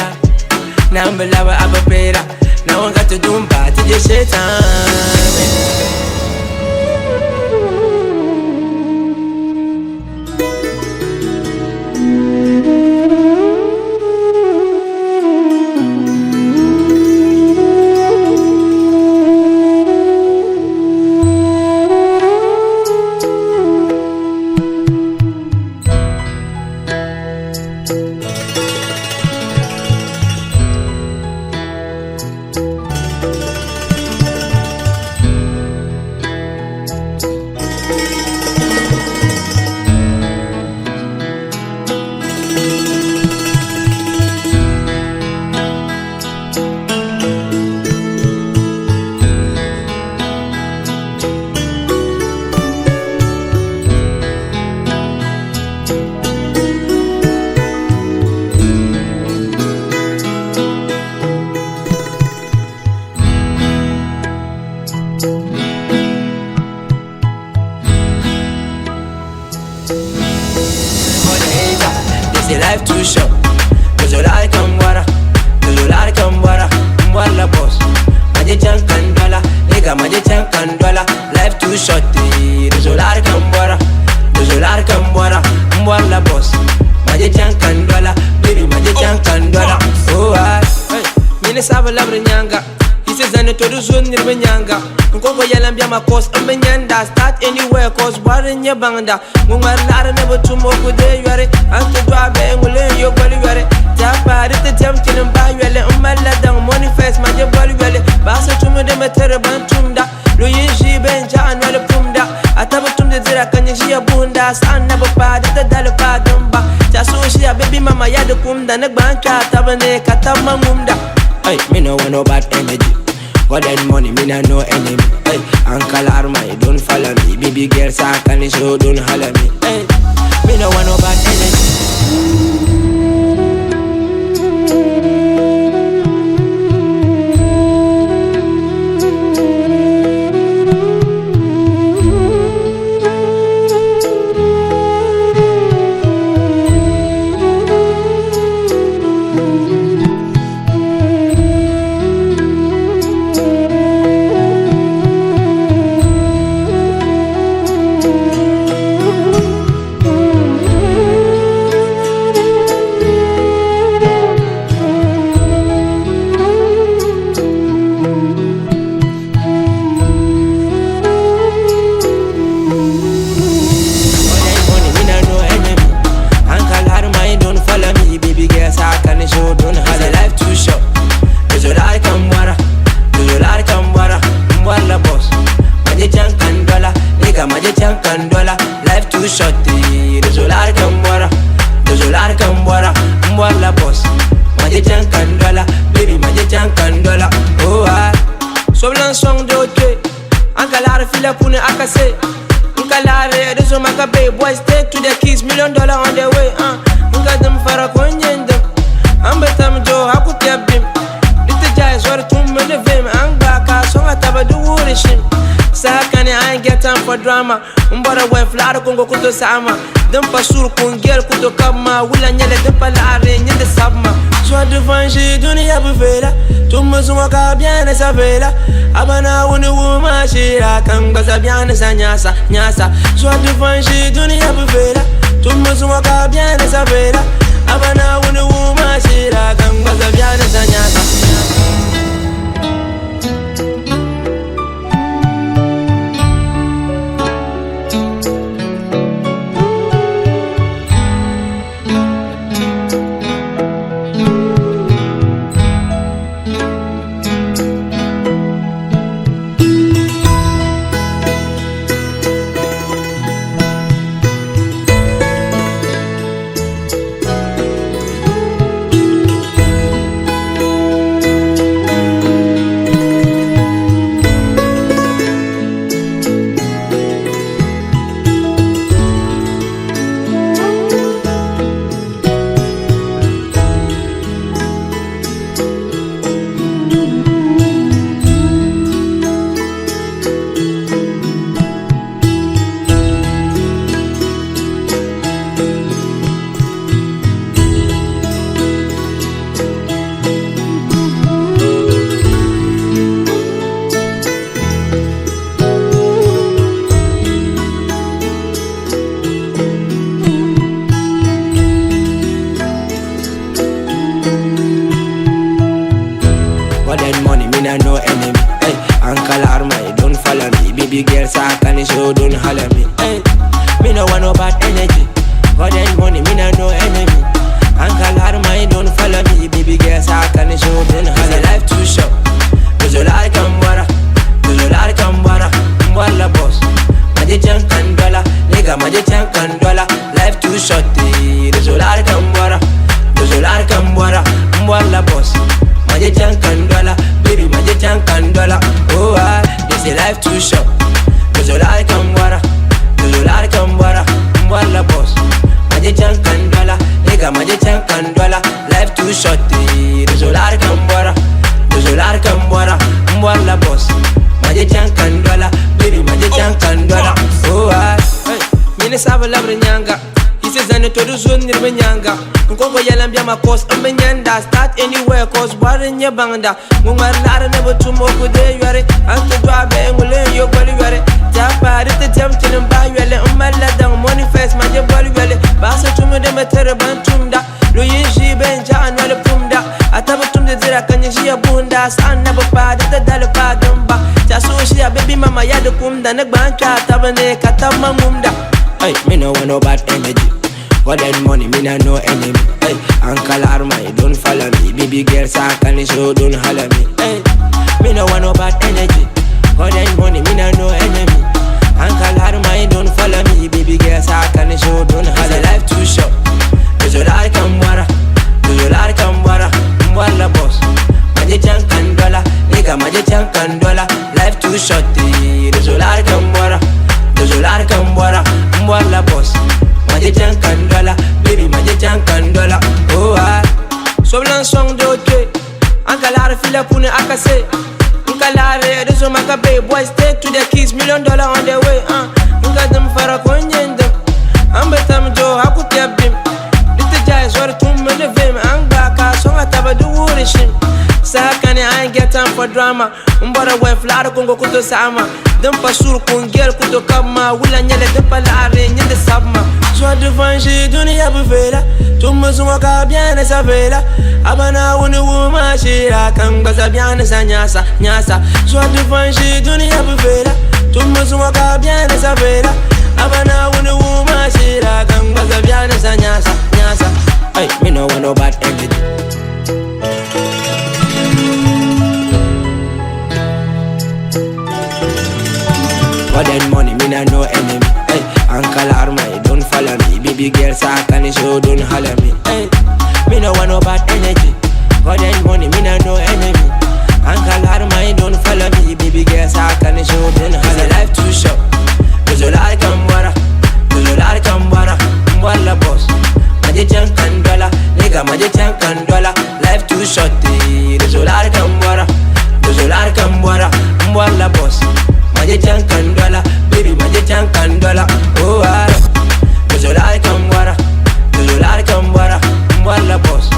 Now I'm a lover, I'm a better. Now I got to do bad to just shit time. They say life too short. Cause you like Mbwara, cause you like Mbwara, Mbwara boss. Maje chan kandola, nigga maje chan kandola. Life too short. Cause you like Mbwara, cause you like Mbwara, Mbwara boss. Maje chan kandola, baby maje chan kandola. Oh I, hey, mini saba labri nyanga. Yisa zani to di zo niriba nyaaŋa. N kɔŋko yɛla m biɛma cause m bi nyanda. Start anywhere cause bɔri n-nyɛ baŋda. Ŋun ŋmari laɣiri ni bi tum o ku deei yɔri. A ni ti dɔɣi bihi ŋuli n-yo goli yɔri. Ti a paai di ti diɛm chili m-bahi yoli. M malila daŋ money first ma je boli yoli. Baɣisi tumdi mi tiri ban tumda. Lu yi ʒii bee n-jaɣi noli pumda. A tabi tumdi dira ka nyɛ ʒiya buhunda. Saɣim na bi paai di ti dali paai dimba. Ti a suhu ʒiya baby mama ya di kumda. Ni gba n-kpe a tabi ni ka tabi ma ŋumda. Hey, me no want no bad energy. God and money, me not no enemy. Hey, Uncle Armai, don't follow me. Baby girl, Sakani, so don't holler me. Hey, me no want no bad energy. Money, me not no enemy. Uncle Armai, don't follow me. Baby girl, Sakani, so don't holler. Life too short. Dozolar kambwara, dozolar kambwara, mbwala boss. Maje chankandola, nigga maje chankandola. Life too short, eh. Dozolar kambwara, dozolar kambwara, mbwala boss. Maje chankandola, baby maje chankandola. Oh ah. Soblan song de ote, ankalar fila pune akase. Nkalare dozo makabe, boys stay to the keys, $1 million on the way. Ngadam fara konyendem, ambetam jo hakupya bim. Dita jai zori tum mini vim, angba ka songa taba du wuri shim. Sakani I ain't get time for drama. Mbora we flara kongo kuto sama. Dimpa sur kungel kuto kama. Wula nyele dimpa laare nyende sabma. Soit devant j'ai dunia bufela. Tumma suma ka bien sa vela. Abana wuni wuma shira kanga sa bien sa nyasa nyasa. Soit devant j'ai dunia bufela. Tumma suma ka bien sa vela. Abana wuni wuma shira kanga sa bien sa nyasa. God and money, me not no enemy. Hey, Uncle Armai, don't follow me. Baby girl, Sakani, so don't holler me. Hey, me no want no bad energy. God and money, me not no enemy. Uncle Armai, don't follow me. Baby girl, Sakani, so don't holler me. Life too short. Dozolar kambwara, dozolar kambwara, mbwala boss. Maje chankandola, nigga maje chankandola. Life too short. eh. Dozolar kambwara, dozolar kambwara, mbwala boss. Maje chankandola, baby maje chankandola. Oh ah, they say life too short. Dozolar kambwara, dozolar kambwara, mbwala boss. Maje chankandola, nigga maje chankandola. Life too short. eh. Dozolar kambwara, dozolar kambwara, mbwala boss. Maje chankandola, baby maje chankandola. Oh ah, hey, mini saba labri nyanga. Yisa zani to du zo niriba nyaaŋa. N kɔŋko yɛla m biɛma cause m bi nyanda. Start anywhere cause bɔri n-nyɛ baŋda. Ŋun ŋmari laɣiri ni bi tum o ku deei yɔri. A ni ti dɔɣi bihi ŋuli n-yo goli yɔri. Ti a paai di ti diɛm chili m-bahi yoli. M malila daŋ money first ma je boli yoli. Baɣisi tumdi mi tiri ban tumda. Lu yi ʒii bee n-jaɣi noli pumda. A tabi tumdi dira ka nyɛ ʒiya buhunda. tumda Saɣa na bi paai di ti dali paai dimba Tɛha so ʒiya baby mama ya di kumda Ni gba n kpe a taba ni ka taba ma ŋumda Hey, me no want no bad energy God and money, me not no enemy. Hey, Uncle Armai, don't follow me. Baby girl, sakani, so don't holler me. Hey, me no want no bad energy. God and money, me not no enemy. Uncle Armai, don't follow me. Baby girl, sakani, so don't holler. Life too short. There's a lot of There's a lot of Mwala boss. Maje chankandola, nigga maje chankandola. Life too short. There's a lot of There's a lot of Mwala boss. Maje chankandola, baby maje chankandola. Oh ah. Soblan song do ke. Anka la fila pune akase. Nka la re do maka bay boys stay to the keys million dollar on the way Nka dem fara konyenda. Ambe tam jo hakutya bim. Dita jai zor tum mene vim angba ka songa taba du wuri shim. Sakani I ain't get time for drama. Mbora we flara kongo kuto sama. Dem pa sur kungel kuto kama wula nyele dem pa la re nyende sabma. Joie de venger dunia bufela. Tumma zunga ka bien sa vela. Abana wuni wuma shira kanga sa bien sa nyasa nyasa. Joie de venger dunia bufela. Tumma zunga ka bien sa vela. Abana wuni wuma shira kanga sa bien sa nyasa nyasa. Hey, me no want no bad energy. God and money, me not no enemy. Hey, Uncle Armai, don't follow me. Baby girl, sakani, so don't holler me. Hey, me no want no bad energy. God and money, me not no enemy. Uncle Armai, don't follow me. Baby girl, sakani, so don't holler. Life too short. There's a lot of kambara. There's a lot of kambara. Mwala boss. Maje chankandola, nigga maje chankandola. Life too short. There's a lot of kambara. There's a lot of kambara. Mwala boss. Maje chankandola, baby maje chankandola. Oh ah. There's a lot of kambara. There's a lot of kambara. Mwala boss.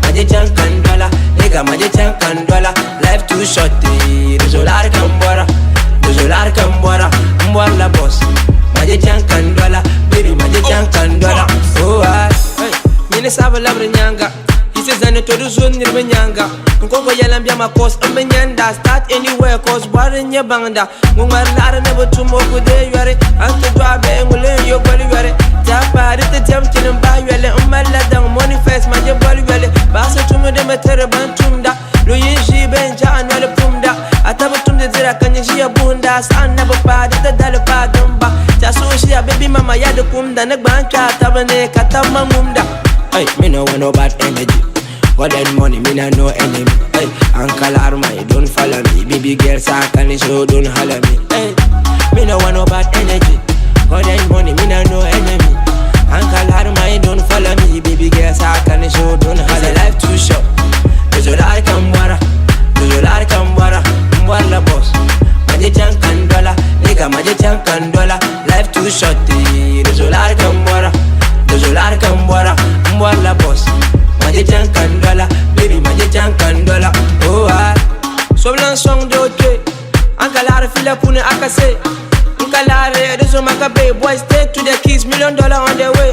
Maje chankandola, nigga maje chankandola. Life too short. There's a lot of kambara. There's a lot of kambara. Mwala boss. Maje chankandola, baby maje chankandola. Oh ah. Hey, mine saba labre nyanga. Hise zane to du zon nirbe nyanga. Nkoko yalam bia ma cause ambe nyanda. Start anywhere cause ware nye bangda. Ngumar lara ne botum oku de yore. Anto dwa be ngule yo goli yore. Ta pari te jam chilin ba yele. Umalla dang money first ma je bol yele. Basa tumu de metere ban tumda. Lu yin ji ben ja anwale pumda. Ataba tum de zira kanye ji ya bunda. Sa na ba pa de dal pa dumba. Ta so shi ya baby mama ya de kumda. Ne gban cha taba ne katama mumda. Hey, me no want no bad energy. God and money, me not no enemy. Hey, Uncle Armai, don't follow me. Baby girl, sakani, so don't holler me. Hey, me no want no bad energy. God and money, me not no enemy. Uncle Armai, don't follow me. Baby girl, sakani, so don't holler. Life too short. There's a lot of kambara. There's a lot of kambara. Mwala boss. Maje chankandola, nigga maje chankandola. Life too short. There's a lot of kambara. There's a lot of kambara. Mwala boss. Maje chankandola, baby maje chankandola. Oh ah. Soblan song do ke. Anka la fila pune akase. Nka la re do so maka bay boys stay to the keys million dollar on the way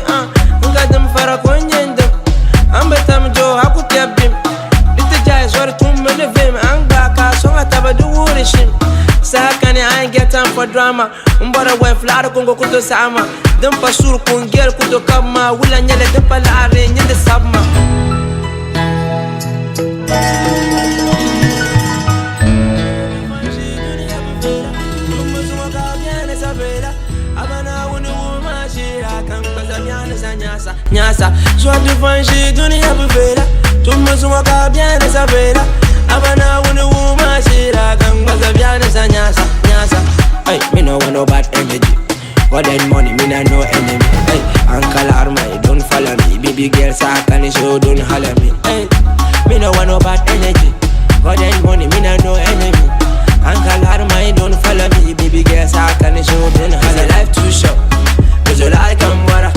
Nka dem fara konyenda. Ambe tam jo hakutya bim. Dita jai zor tum mene vim angba ka songa taba du wuri shim. Sakani I ain't get time for drama. Mbora we flara kongo kuto sama. Dem pa sur kungel kuto kama wula nyele dem pa la re nyende sabma. Nyasa, joie de venger dunia bufela. Tumma zunga ka bien sa vela. Abana wuni wuma shira kan baza bien sa nyasa nyasa. Hey, me no want no bad energy. God and money, me not no enemy. Hey, Uncle Armai, don't follow me. Baby girl, sakani, so don't holler me. Hey, me no want no bad energy. God and money, me not no enemy. Uncle Armai, don't follow me. Baby girl, sakani, so don't holler. Life too short. There's a lot of kambara.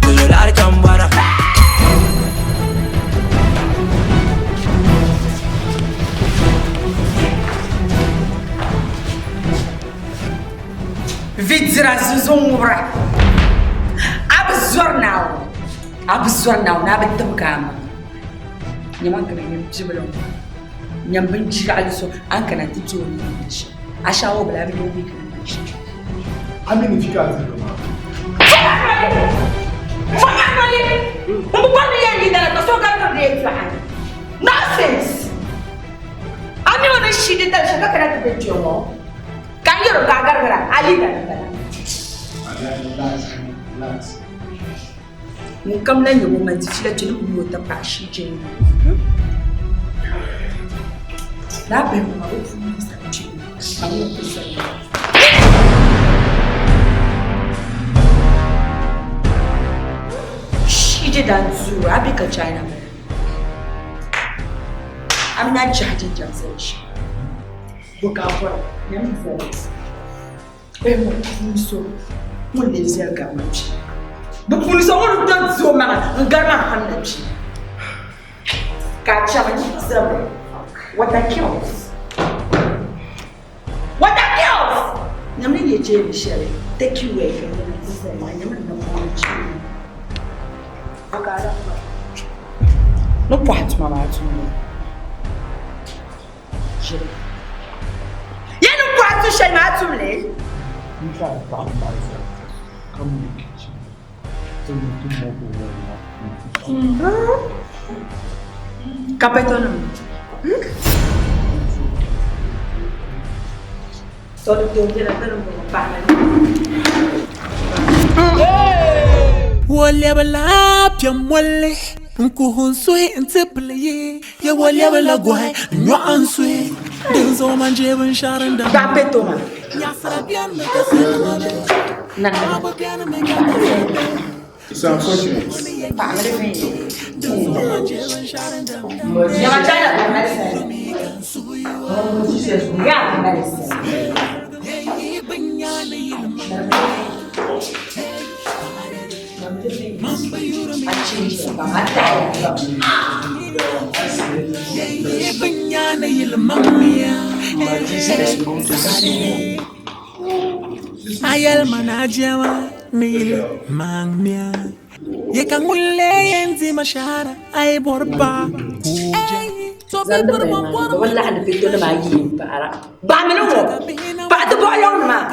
There's a lot of kambara. Vi dira zunzun ŋubira a bi zɔri Naawuni a bi zɔri Naawuni a bi tibigi a maŋa nyɛma gili nyɛ bibila ŋɔ Nyam binchirali so a ni kana nti ti o ni niŋdi shɛm. A shɛɣu o bi lahi mi o mi ka niŋdi shɛm. A mi ni vi ka a diri li maa. Fɔma noli! M bi bɔri ni yɛn yi dala ka so garigiri di yɛltɔɣa ni. Nonsense! A mi o ni shi di dali shɛm ka kana ti be kpe ŋɔ ka n yɛr o ka a garigira a liiga ni bala. Relax, relax. Ŋun kam lahi nyɛ ŋun man di fiila kpe ni o ti paɣa shii chɛ ŋɔ. Laa bihi ŋɔ maa o puuni ni sani kpe ka ŋun ku sani. Shii je daan zuuri a be ka China bala. A mi na chahi jinjam zali shɛm. Bo ka a bɔra? Nyami zali. Bihi ŋɔ puuni so ŋun lee viɛli gari ma kpi. Bɛ puuni so ŋun do di o maŋa n-gari ma ham na kpi. Ka a chama nyi zabiri. Water kills. Water kills! Nyamli nyɛ jeeni shɛli take you where ka nyɛla ti zali maa nyamli na puuni jeeni. O ka a lahi bɔra. Ni pɔhi tuma maa tumbu. Ʒiri. Ya ni bɔhi tu shɛli maa tum li. N ka di paɣa maa zaa ka mi kichi ti mi ti mo ko wari maa. Ka peto nim. To di tooi nyɛla bɛ ni bɔŋɔ paɣa na. Wolɛbila piɛm molli n kuhi n suhi n ti pili yi ya wolɛbila gohi n nyɔɣu n suhi din zuɣu man je binshɛɣu din dam Paɣa peto maa. Nyaɣisira beni mi ka salima be paɣaba beni mi ka dabba be It's unfortunate. Paɣa mi di viɛnyɛla. Nyama China ka mali sali. Ya ka mali sali. Ayɛlima ni a jɛma ni yili maŋ mia ye ka ŋun lee yɛn di ma shahara a yi bɔri paɣa ka o je. Zaŋdi bɛ maa bɛ bi laɣindi pɛto nim ayi m-paɣira. Baɣimi ni ŋɔ paɣa ti bɔɣi yɔŋ ni maa.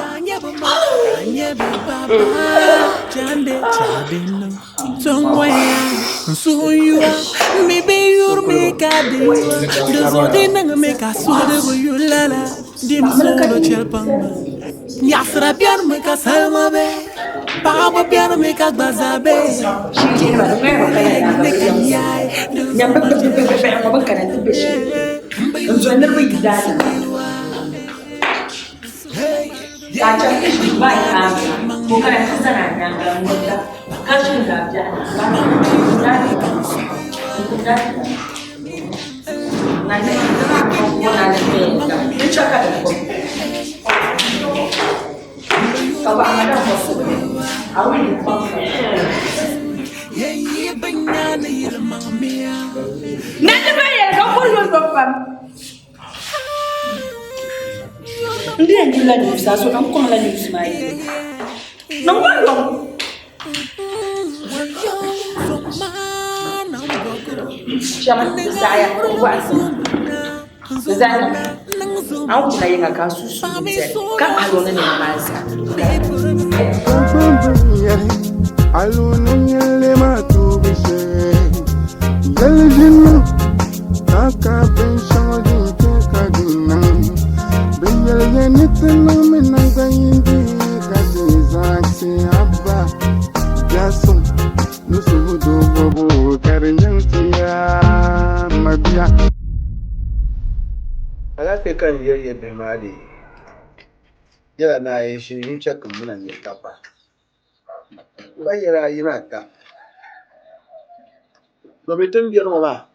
Nyam bɛ bɛ bɛ bɛ ŋɔ bɛ kana ti be shɛli n zɔri niriba yi daa ni ka a chaŋ ti ʒi maa nyaaŋa ka o kana ti zani a nyaaŋa n-ŋmɛrita ka ʒini labiɛɣu N di yɛn yulila news a so ka n kɔŋla news maa yi niŋ ba yɔŋ. Shɛba di saɣaya di zaa niŋ a ni kuna yiŋa ka a suhu suui zali ka a lo ni nɛma maa zaa. Alaafee ka n yɛli ya bihi maa dee yɛla ni a yi ʒi n chɛ ka m mini a nya taba ka yɛli a yina ata domi ti ni beni ŋɔ maa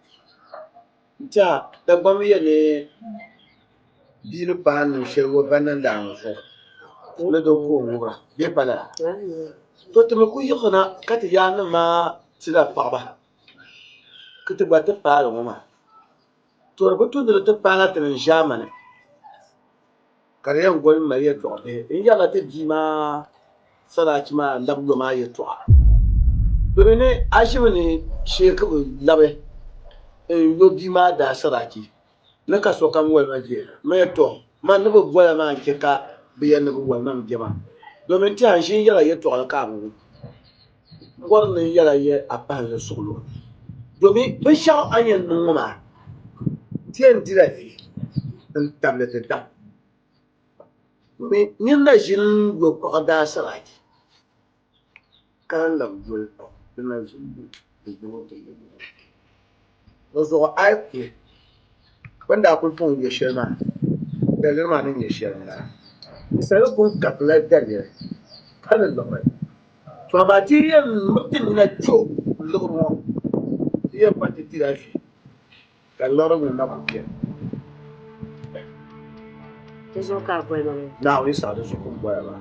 n tɛha Dagbamba yɛli ni bia ni paai niŋ shɛli o ba nandaamba zuɣu ni di ku o ŋubira bee pa lala? To ti mi ku yiɣisina ka ti yaannim maa tila paɣiba ka ti gba ti paali ŋɔ maa. To di bi tu ni di ti paala ti ni ʒaamani ka di yɛn goli mali yɛltɔɣa bihi n-yɛrila ti bia maa saraachi maa labi yo maa yɛltɔɣa. Domi ni a ʒimi ni shee ka bɛ labi n-yo bia maa daa saraachi. Ni ka sokam woli ma je. Ma yɛli, Tɔ! Man ni bi bola maa n-chɛ ka bɛ yɛli ni bɛ woli ma m-be ma, domin tɛha n ʒi n-yɛla yɛtɔɣili ka a bi wum. M bɔri ni n yɛla yɛ a pahi n suɣilo, domin binshɛɣu a ni yɛn niŋ ŋɔ maa ti yɛn dila vi n-tabili ti daŋ. Domin nir na ʒini n-yo paɣa daasarachi. Ka n labi doli di na ʒi di gbini ti yi ŋɔ. Di zuɣu a yi kuli bɛ ni daa kuli pun yo shɛli maa, daliri maa ni nyɛ shɛli m-bala. Salo pun karitila daliri ka ni liɣiri. To amaa ti yi yɛn miri ti nina cho liɣiri ŋɔ, ti yɛn pa ti dila vi. Ka liɣiri ŋun na ku beni. Di zuɣu ka a boli ma ŋɔ. Naawuni saɣi di zuɣu ka m boli a maa.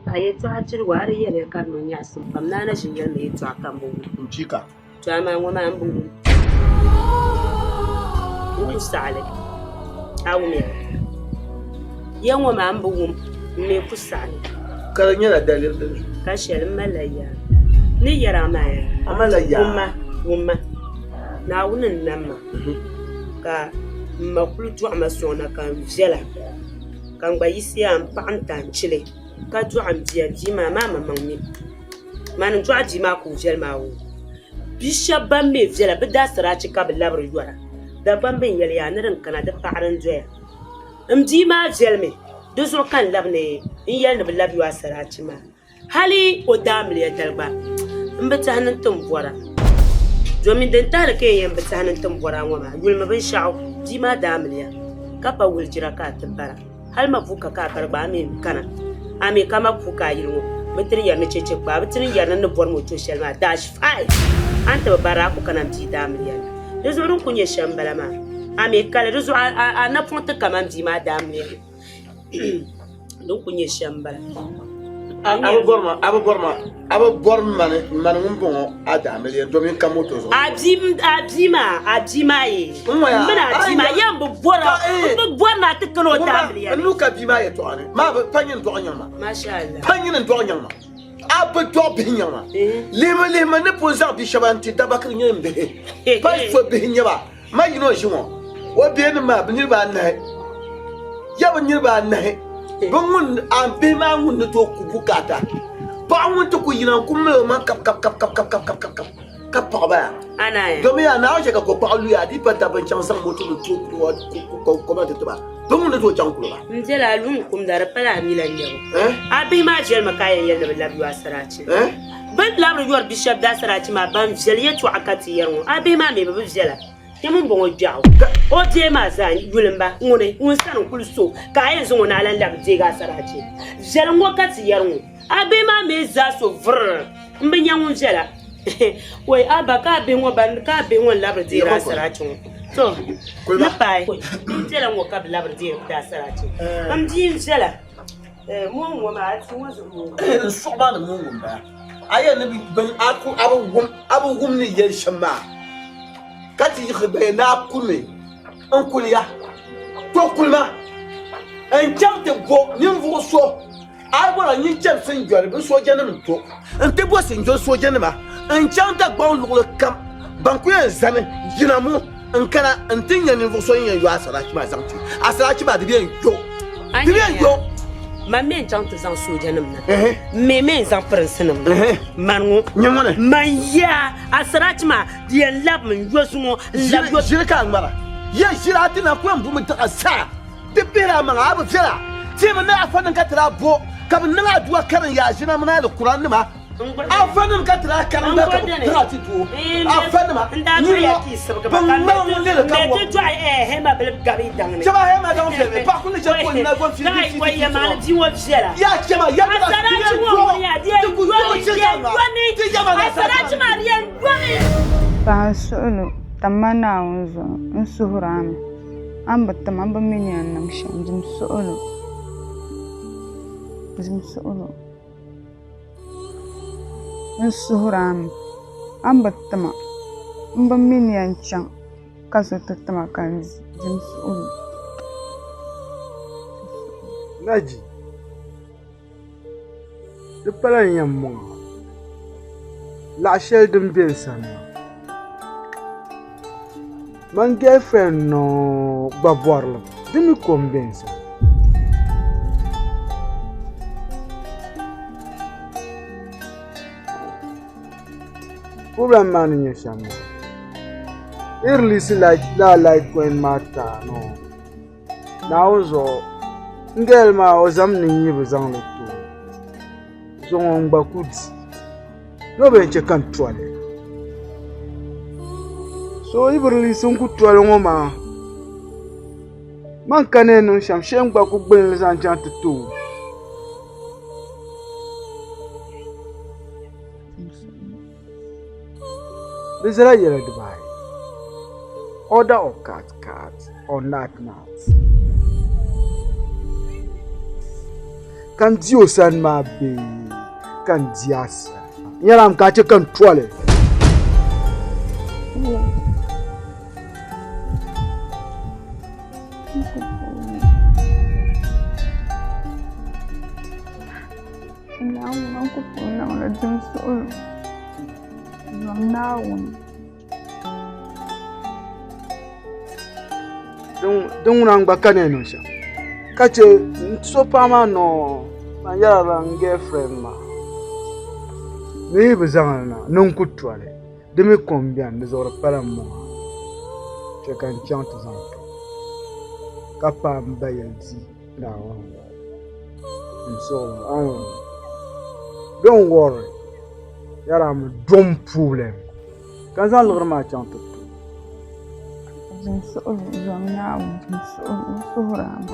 A yɛtɔɣa chirigu a di yɛliya ka di niŋ nyaɣisim pam. Naa na ʒin yɛli ma yɛtɔɣa ka m bi wum. N chi ka. To amaa ŋɔ maa m bi wum. N ku saɣi li. A wumya? Ya ŋɔ maa m bi wum, m mi ku saɣi li. Ka di nyɛla daliri din zuɣu. Ka shɛli m malila yaa. N ni yɛri a maa yaa. A malila yaa. Wumma, wumma. Naawuni n-nam ma, ka m ma kul dɔɣi ma sɔŋ na ka n viɛla, ka n gba yiɣisiya m-paɣi n tanchili ka dɔɣi m bia, bia maa maa maŋmaŋ mi. Mani n-dɔɣi bia maa ka o viɛli maa o. Bi shɛba ban mi viɛla bɛ daasiraachi ka bɛ labiri yɔra. Dagbamb n yɛli yaa ni din kana di paɣiri n-doya. M bia maa viɛlimi, di zuɣu ka n labi ni n yɛli ni bɛ labi yo asiraachi maa. Hali o daamiliya dali gba m bi tɛhi ni n ti ni bɔra. Domin din tahili ka yɛn yɛn bi tɛhi ni n ti ni bɔra ŋɔ maa, yulimi binshɛɣu bia maa daamiliya ka pa wulijira ka a ti bara. Hali mapuuka ka a bari gba a mi kana, a mi ka mapuuka a yili ŋɔ bɛ ti ni yɛri ni cheche kpaa, bɛ ti ni yɛri ni n ni bɔri moto shɛli maa dash five. A ni ti bi bari a ku kana m bia daamiliya ni. Di zuɣu din kuli nyɛ shɛm m-bala maa. A mi kali di zuɣu a napɔŋ ti kaman bia maa daamiliya ni. Din ku nyɛ shɛm n-bala. A bi bɔri ma, a bi bɔri ma, a bi bɔri mani, mani ŋun bɔŋɔ a daamiliya domin ka moto zuɣu. A bia maa, a bia maa ye. N mini a bia maa yɛn bi bɔra, n bi bɔri ni a ti kana o daamiliya ni. N nuu ka bia maa yɛtɔɣa ni maa bi pa nyini dɔɣi nyaŋ ma. Masha Allah. Pa nyini dɔɣi nyaŋ ma. A bi dɔɣi bihi nyaŋ ma. Lihimi lihimi ni pun zaŋ bi shɛba n-ti dabakiri nyini bihi. Pa so bihi n-nyɛ ba. Ma yino n-ʒi ŋɔ, o bihinim maa bɛ niriba anahi, ya bɛ niriba anahi, bɛ ŋun a bihi maa ŋun ni tooi ku bukaata, paɣa ŋun ti ku yina n-ku mali o maŋ kap kap kap kap kap kap kap kap kap ka paɣi ba ya. Domin yaa Naawuni chɛ ka kokpaɣu luya a dii pa dabba n-chaŋ zaŋ moto ni tooi kuli koma ti ti ba, bɛ ŋun ni tooi chaŋ kuli ba. N viɛla a lu n-kumda di pala a mi la nyɛbu. A bihi maa viɛlimi ka a yɛn yɛli ni bɛ labi yo asiraachi. Bɛ ni labiri yɔri bi shɛba daasarachi maa ban viɛli yɛtɔɣa ka ti yɛri ŋɔ, a bihi maa mi bɛ bi viɛla. Kpɛm m-bɔŋɔ gbiɛɣu o bihi maa zaa yuli m-ba ŋuni ŋun sani n-kuli so ka a yɛn zaŋ o ni a lan labi deegi asarachi viɛli ŋɔ ka ti yɛri ŋɔ. A bihi maa mi zaa so vurr m-bi nya ŋun viɛla. Wei a ba ka a bihi ŋɔ ban ka a bihi ŋɔ n-labiri deeri asarachi ŋɔ. To ni paai m viɛla ŋɔ ka bɛ labiri deeri daasarachi. M bia n-viɛla. N suɣu maa ni moongu m-bala. A yɛli ni bɛ a ku a bi wum a bi wum ni yɛli shɛm maa ka ti yiɣisi gbaya ni a kuli n kuli ya to kuli ma n chaŋ ti bo ninvuɣ so a yi bɔra nyin chani Sinjɔri bɛ soojanim n-to n ti bo Sinjɔri soojanima n chaŋ Dagbaŋ luɣili kam ban ku yɛn zani jinamu N kana n ti nya ninvuɣ so ni yɛn yo asarachi maa zaŋ ti asarachi maa di bɛ yɛn yo. Di bɛ yɛn yo. Man mi n-chaŋ ti zaŋ soojanim na. M mi mi n-zaŋ pirinsinim na. Man ŋɔ. Nyɛ ŋuni? Man ya asarachi maa di yɛn labimi n-yo zuŋɔ n-labi yo. Ʒiri ka a ŋmara. Ya ʒiri a ti na ku yɛn bumi daɣa zaa. Ti pihiri a maŋa a bi viɛla. Teemi ni afanim ka ti daa bo ka bɛ niŋ aduwa karim yaa ʒina mini alikuranima. Afanim ka ti daa karim ba ka bɛ tiri ti doo. Afanima niriba bɛ ŋmari ŋun lihiri ka wɔm. Chɛba hɛma daŋ viɛli paɣa kuli ni chɛ ka o nina gom fii fii fii fii. Ya chɛma ya ti ti ti ku yɔmi chɛ ka ŋma ti yɛma na sa. Paɣa n suhilo tam ma Naawuni zuɣu n suhiri a mi a ni bi tim a ni bi mi ni yɛn niŋ shɛm dim suhilo dim suhilo. N suhuri a mi, a ni bi ti ma, m bi mi ni yɛn chaŋ ka so ti ti ma ka n di n suhuri. Naji, di pala n yɛn mɔŋ a, laɣ shɛli din be n sani maa. Man girlfriend nɔ gba bɔrili di mi ko m-be n sani. Problem maa ni nyɛ shɛm maa, yi release lala Litecoin maa ti a nɔ Naawuni zuɣu n girl maa o zam ni n yi bi zaŋ li ti o zuŋɔ n gba ku di. Ni o bɛn chɛ ka n toli. So yi bi release n ku toli ŋɔ maa man ka ni yɛn niŋ shɛm shee n gba ku gbuni li zaŋ chaŋ ti ti o. Di zala yɛla dibaayi order of cat cat or nut nut ka n di o sani maa bee ka n di a sani n yɛla mi ka a chɛ ka n toli. Naawuni man ku tooi niŋli din suɣulo zom Naawuni. Din ŋuna n gba ka ni yɛn niŋ shɛm ka chɛ n so paɣa maa noo man yɛrila n girlfriend maa ni yi bi zaŋli na ni n ku toli di mi ko n biɛni di zuɣu di pala n maŋa chɛ ka n chaŋ ti zaŋ ti o ka paai n ba yɛli di Naawuni n suhu don't worry yɛra mi don't problem ka n zaŋ liɣiri maa chaŋ ti ti o.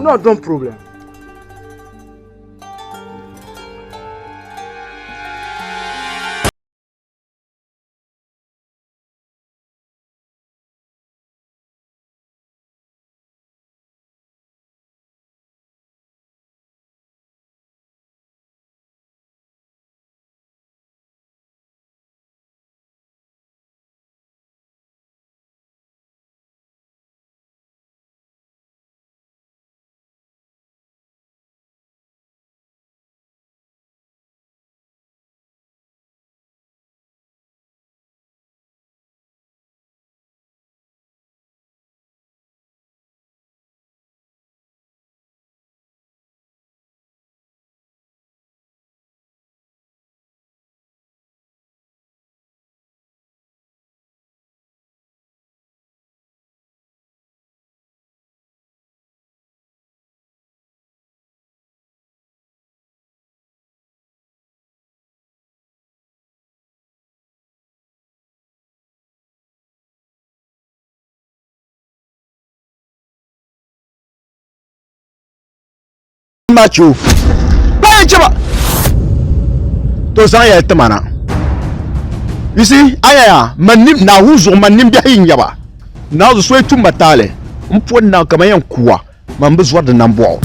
No, don't problem. Ma chɛ o bayan chɛ ba to zaŋ yɛli ti ma na you see ayaya man nim Naawuni zuɣu man nimbiɛhi yi nyɛ ba Naawuni so yi tum ma taali n po n na kaman yɛn kuwa man bi zɔri di nambɔɣu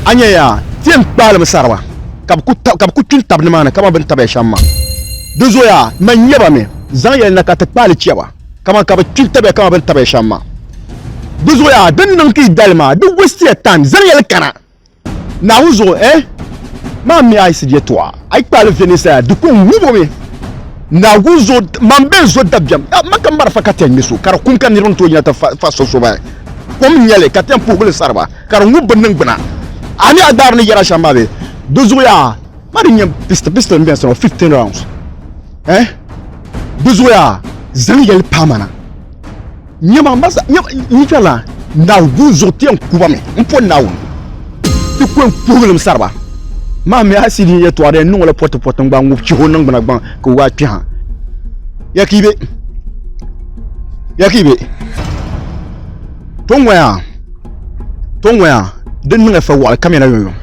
a nya yaa ti yɛn kpaalimi sariba ka bɛ ku kpini tab nimaani kaman bɛ ni tabiya shɛm maa di zuɣu man nya ba mi zaŋ yɛli na ka ti kpaali chɛ ba kaman ka bɛ kpini tabiya kaman bɛ ni tabiya shɛm maa di zuɣu yaa din niŋ ka yi dali maa di waste ya time zaŋ yɛli kana Naawuni zuɣu eh maa mi a yi si yɛtɔɣa a yi kpaali Venice ya di ko n wubo mi Naawuni zuɣu man bɛ zo dabiɛm man ka marafa ka ti yɛn ŋmɛ so ka di kum ka niriba ni tooi yina ti fa so so ba kom n nyɛli ka ti yɛn puhigili sariba ka di ŋub bi niŋgbuna a ni a gbaari ni yɛra shɛm maa bee di zuɣu yaa ma di nyɛ pistol pistol n bɛni sani 15 rounds eh di zuɣu yaa zaŋ yɛli paama na Nyama masa nyama yi kpɛrila Naawuni zuɣu ti yɛn kuba mi n po Naawuni ti ku yɛn puhigili sariba maa mi a sidi yɛtɔɣa di yɛn niŋ o la pɔti pɔti n gba ŋub chihi o niŋgbuna gbaŋ ka o waai kpi ha ya ka yi be ya ka yi be to ŋɔya to ŋɔya din niŋ fa waɣali kamina yomyom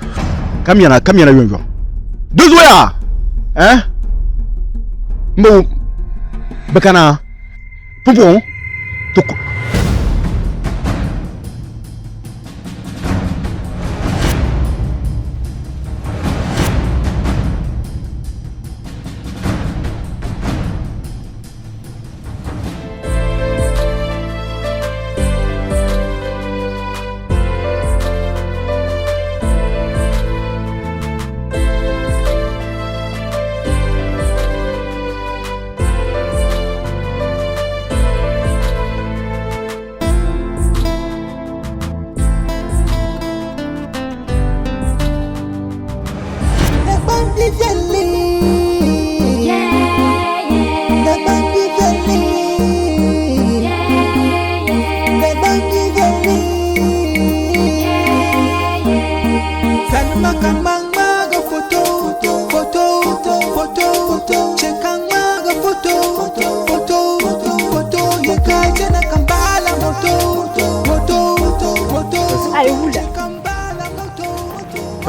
kamina kamina yomyom di zuɣu eh n bi wum bi kana Pumpɔŋɔ ti ku.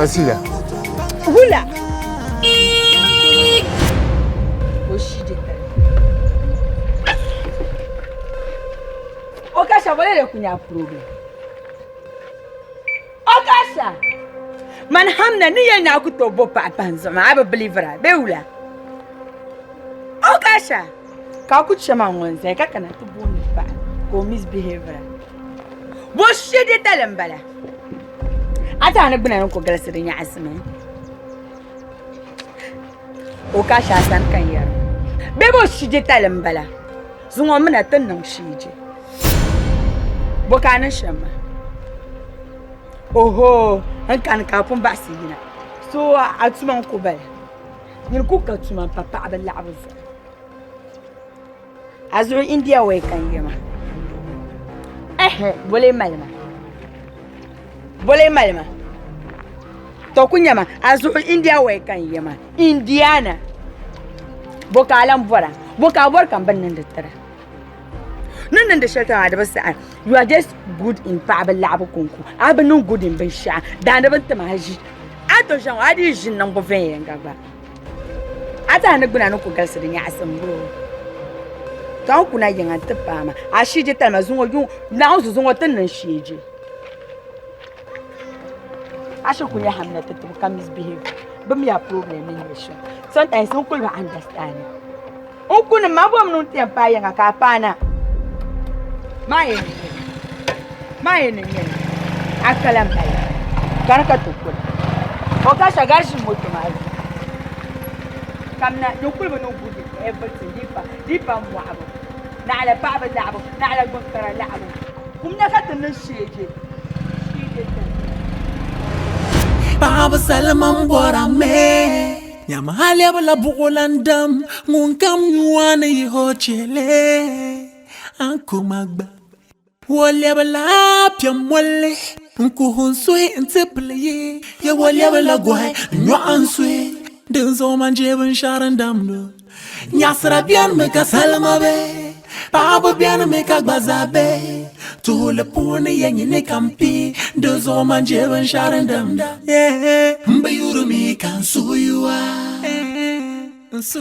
Fasila. Wula. O shi di tali. O ka sha bole le kunya problem. O ka sha. Man hamna ni yɛli ni a ku tooi bo paɣa pahi n zuɣu maa a bi bilivira bee wula? O ka sha. Ka a ku chɛ ma ŋɔ n-zaya ka kana ti booni paɣa ka o misbehavira. Bo shee tali m-bala. A ti a ni gbuna ni ku galisi di nyaɣisimi. O ka shee a sani ka n yɛri bee bo shee tali m-bala. Zuŋɔ mina ti niŋ sheeje. Bo ka a niŋ shɛm maa? Oho n kani ka a pun baɣisi yina. So a tuma n-ku bala. Nyini ku ka tuma m-pa paɣaba laɣibu zuɣu. A zuɣu India waya ka n yɛ maa. Ɛhɛ bole mali ma. Bole mali ma. To ku nyɛ ma a zuɣu India waya ka n yɛ maa. Indiana. Bo ka a lan bɔra? Bo ka a bɔri ka m bi niŋdi tira? Ni niŋdi shɛli tira maa di bi saɣi. You are just good in paɣaba laɣibu kɔŋko. A bi niŋ good in binshɛɣu. Daandi bi ni ti ma a ʒi. A to ʒiya ŋɔ a dii ʒi niŋbu viɛnyɛliŋga gba. A zaa ni gbuna ni ku galisi di nyaɣisim boo. Ka n kuna yiŋa nti paai ma, a shiiji talima zuŋɔ yuŋ Naawuni zuŋɔ ti niŋ shiiji. A shiri ku nya hamna ti tibu ka misbehave. Bɛ mi a problem ni nyɛ shɛm. Sometimes n kuli bi understand. N kuni ma bom ni n ti yɛn paai yiŋa ka a paai na. Maa yɛn ni nyɛ maa yɛn ni nyɛ a kala m-bala kani ka ti kuli. O ka shɛgari ʒi moto maa zuɣu. Kamina di kuli bi niŋ good in everything di pa di pa mɔɣibu naɣila paɣaba laɣibu naɣila gbunkara laɣibu kumna ka ti niŋ sheeje sheeje tali. Paɣaba salima n bɔra me nyama a lɛbila buɣulan dam ŋun kam nyua ni yihi o chɛli a kuma gba O lɛbila piɛm molli n-kuhi n-suhi nti pili yi. Yawɛ lɛbila gɔhi n-nyɔɣi n-suhi. Dinzuɣu man je binshɛɣu din damd o. Nyaɣisira benimi ka salima be, paɣiba benimi ka gba zaa be. Tuhili puuni ya nyini ka m pii, dinzuɣu man je binshɛɣu din damda. M bi yuri mi ka n suhu yu a.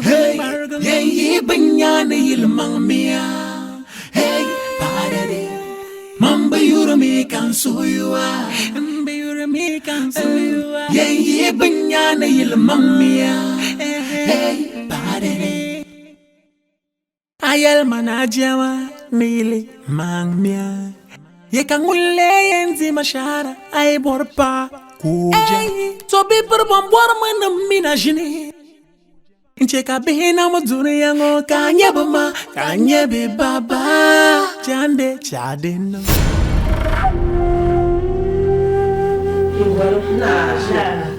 Hey, yɛn yi binyaani yili maŋ miya. Hey, paɣadadi, man bi yuri mi ka n suhu yu a. Yɛn yi binyaani yili maŋ miya. Hey, paɣadadi. A yɛli ma ni a jɛma ni yili maŋ miya. Ye ka ŋun lee yɛn di ma shahara a yi bɔri paɣa ka o je. To bi biri bɔn bɔrimi ni m mina ʒini. N chɛ ka bihi nam dunia ŋɔ ka a nyɛ bɛ ma ka a nyɛ bɛ baba. Chande chadino.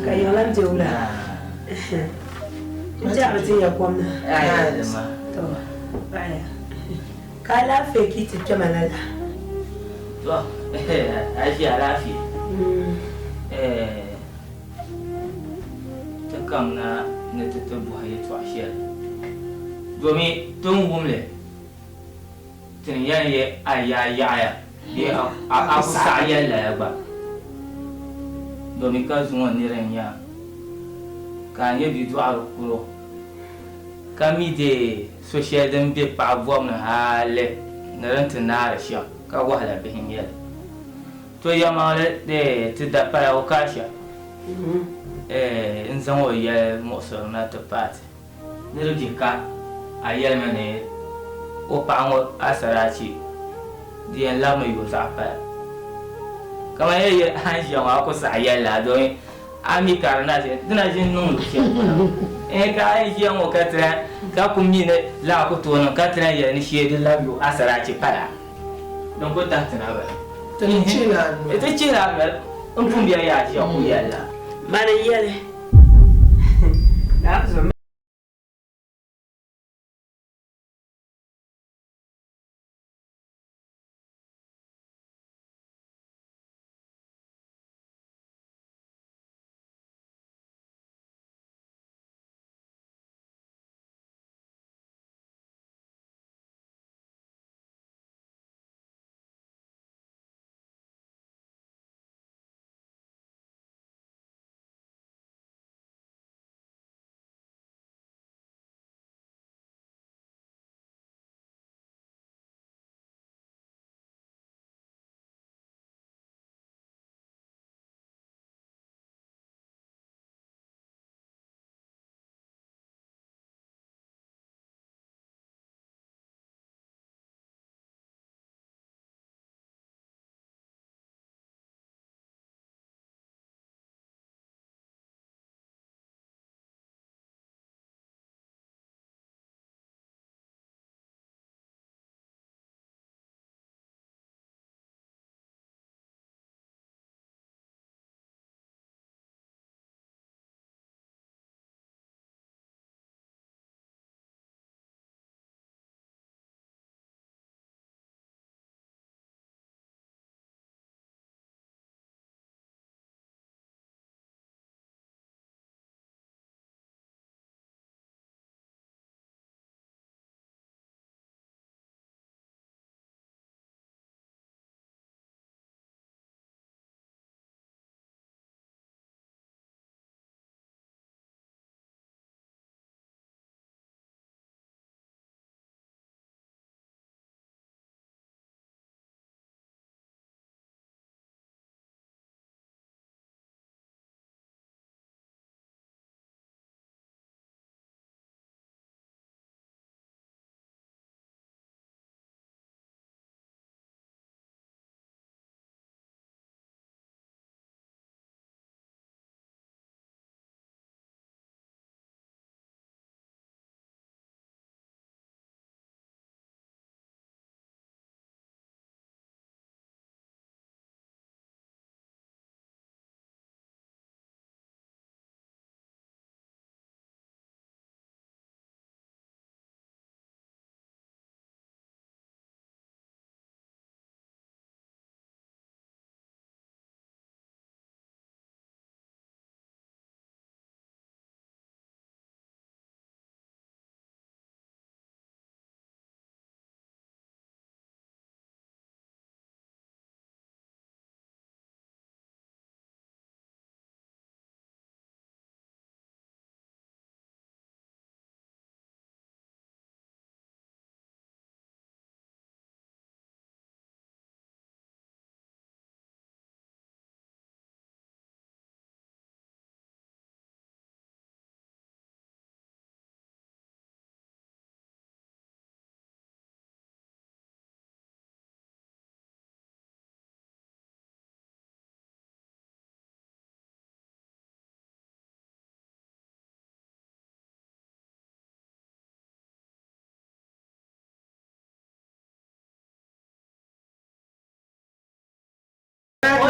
Ka yiɣilam je wula. N jaɣiri ti nya kom na. To, paɣiya. Ka alaafee ki ti kpɛma lala. To, a ʒi alaafee. Ti kamina ni ti ti bɔhi yɛtɔɣ shɛli, domin ti ni wum li, ti ni yɛn yɛ a yaa yaɣiya bee a ku saɣi yɛli lala gba, domin ka zuŋɔ nira n-nyɛ a, ka a nyɛ bidɔɣiri kuro, ka mi deei so shɛli din be paɣa bɔbu ni hali ni din ti naari shɛm, ka wahala bihi n-nyɛ li. To yɛlimaŋli dee ti da pala o kaasha n-zaŋ o yɛli muɣisiri na ti paai ti. Ni di bihi ka a yɛlimi ni o paɣa ŋɔ asaraachi di yɛn labimi yo zaɣ pala. Kaman yɛli yɛli a ni ʒiya ŋɔ a ku saɣi yɛli lala domin a mi ka di na ʒi di na ʒi n-niŋ luɣ shɛli polo. Ɛɛn ka a yi ʒiya ŋɔ ka ti lahi ka ku mi ni lala ku tooi niŋ ka ti lahi yɛli ni shee di labi yo asaraachi pala. Din ku tahi ti na bala. Ti chihila a noli. Ti chihila a noli. N pun bɛ yaa ʒiya ku yɛli la. Mani n-yɛli, Naawuni zuɣu.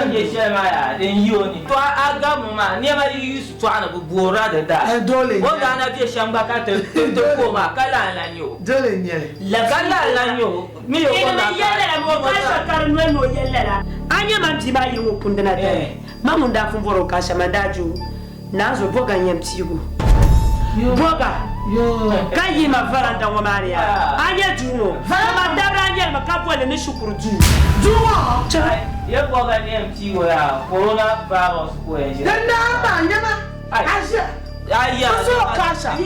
A ni nyɛ shɛli maa yaa din yi o ni. To a gabi maa nɛma yi yi shitɔɣu ni bɛ boorila di daa. Dole O daa na be shɛm gba ka ti ti ku o maa ka lan lan nyɛ o. Dole n-nyɛ li. Ka lan lan nyɛ o. Mi o Ini daa mi yɛli lala mi o ka shɛ ka di noli ni o yɛli lala. A nya man bia maa yili ŋɔ kundina dali. Man ŋun daa pun bɔri o ka shɛm man daa je o. Naanzu bɔga n-yɛn piigi o. Bɔga ka yihi ma varanda ŋɔ maa ni yaa. A nya duu ŋɔ? Dama dabiri a nyɛli mi ka boli li ni shikuru duu. Duu ŋɔ? Chɛ. Ya bɔga n-yɛn piigi o yaa, corona virus ka o yɛn ʒiri. Di naa maa nyama a ʒiya. N zo kasha. A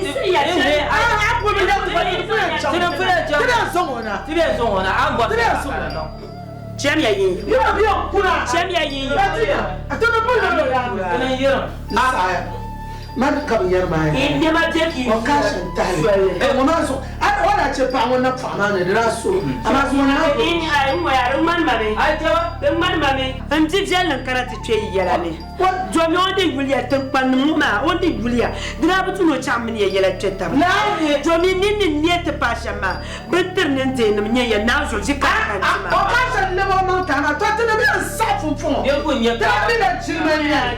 pubi ya ti Ti bɛ sɔŋ o na. Ti bɛ sɔŋ o na. A ni bɔri Ti bɛ sɔŋ o na. Chɛmiya yin yiŋ. Yino bɛ kuna. Chɛmiya yin yiŋ. Ti bi pili ni Ti ni yirim. Saaya. Man ka bi yɛri maa Yi nɛma bɛ ka yi O kasha n tahili. soli. Ŋɔ maa zuɣu. A o daa chɛ paɣa ŋɔ napaɣa maa ni di daa so. Amaa zuɣu naa. Di ŋmani ma mi. Di ŋmani ma mi. N di viɛlli n kana ti kpe yi yɛla ni. Domi o ni yuliya tiŋkpannim ŋɔ maa o ni yuliya di daa bi tu ni o chaŋ mini ya yɛla kpe taba. Domi nini ni neei ti paai shɛm maa bɛ ni tiri nindeenim nyɛ ya naa zuɣu ʒi ka ka n ti maa. O ka shɛli lab o maŋ tahi maa, tɔ ti ni bɛ yɛn saɣi pumpɔŋɔ. Ti lahi mi la jilima n-nyɛ li.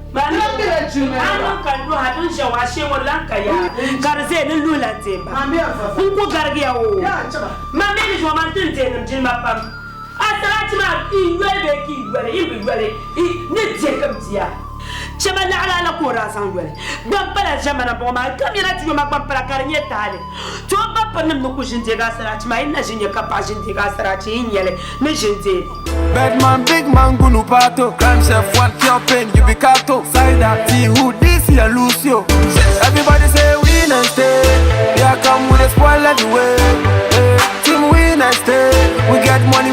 Ti lahi mi la jilima n-nyɛ A li. niŋ ka n luhi a din ʒe ŋɔ ashee ŋɔ di lan ka yaa ka di ʒe ni luhi la n-deemba. N ku garigiya oo. Man mi ni zuɣu man ti n-deenim jilima pam. A sarati maa yi yoli bee ka yi yoli, yi bi yoli, yi ni dihi ka bɛ di a. Chɛma laɣila la ka o daa zaŋ yoli. Gbampala ʒɛmana m-bɔŋɔ maa, kamina ti yoma gbampala ka di nyɛ taali. Ti o ba pirinim ni ku ʒi n-deegi a sarati maa, yi ni na ʒi n-nya ka paɣa ʒi n-deegi a sarati, yi ni nya li ni ʒi n-deei li. Bedman, big man, gunu pato. Crime chef, one cure pain, you be kato. Side T, who this here, Lucio. Everybody say win and stay. Yeah, come with a spoil everywhere. Hey, team win and stay. We get money.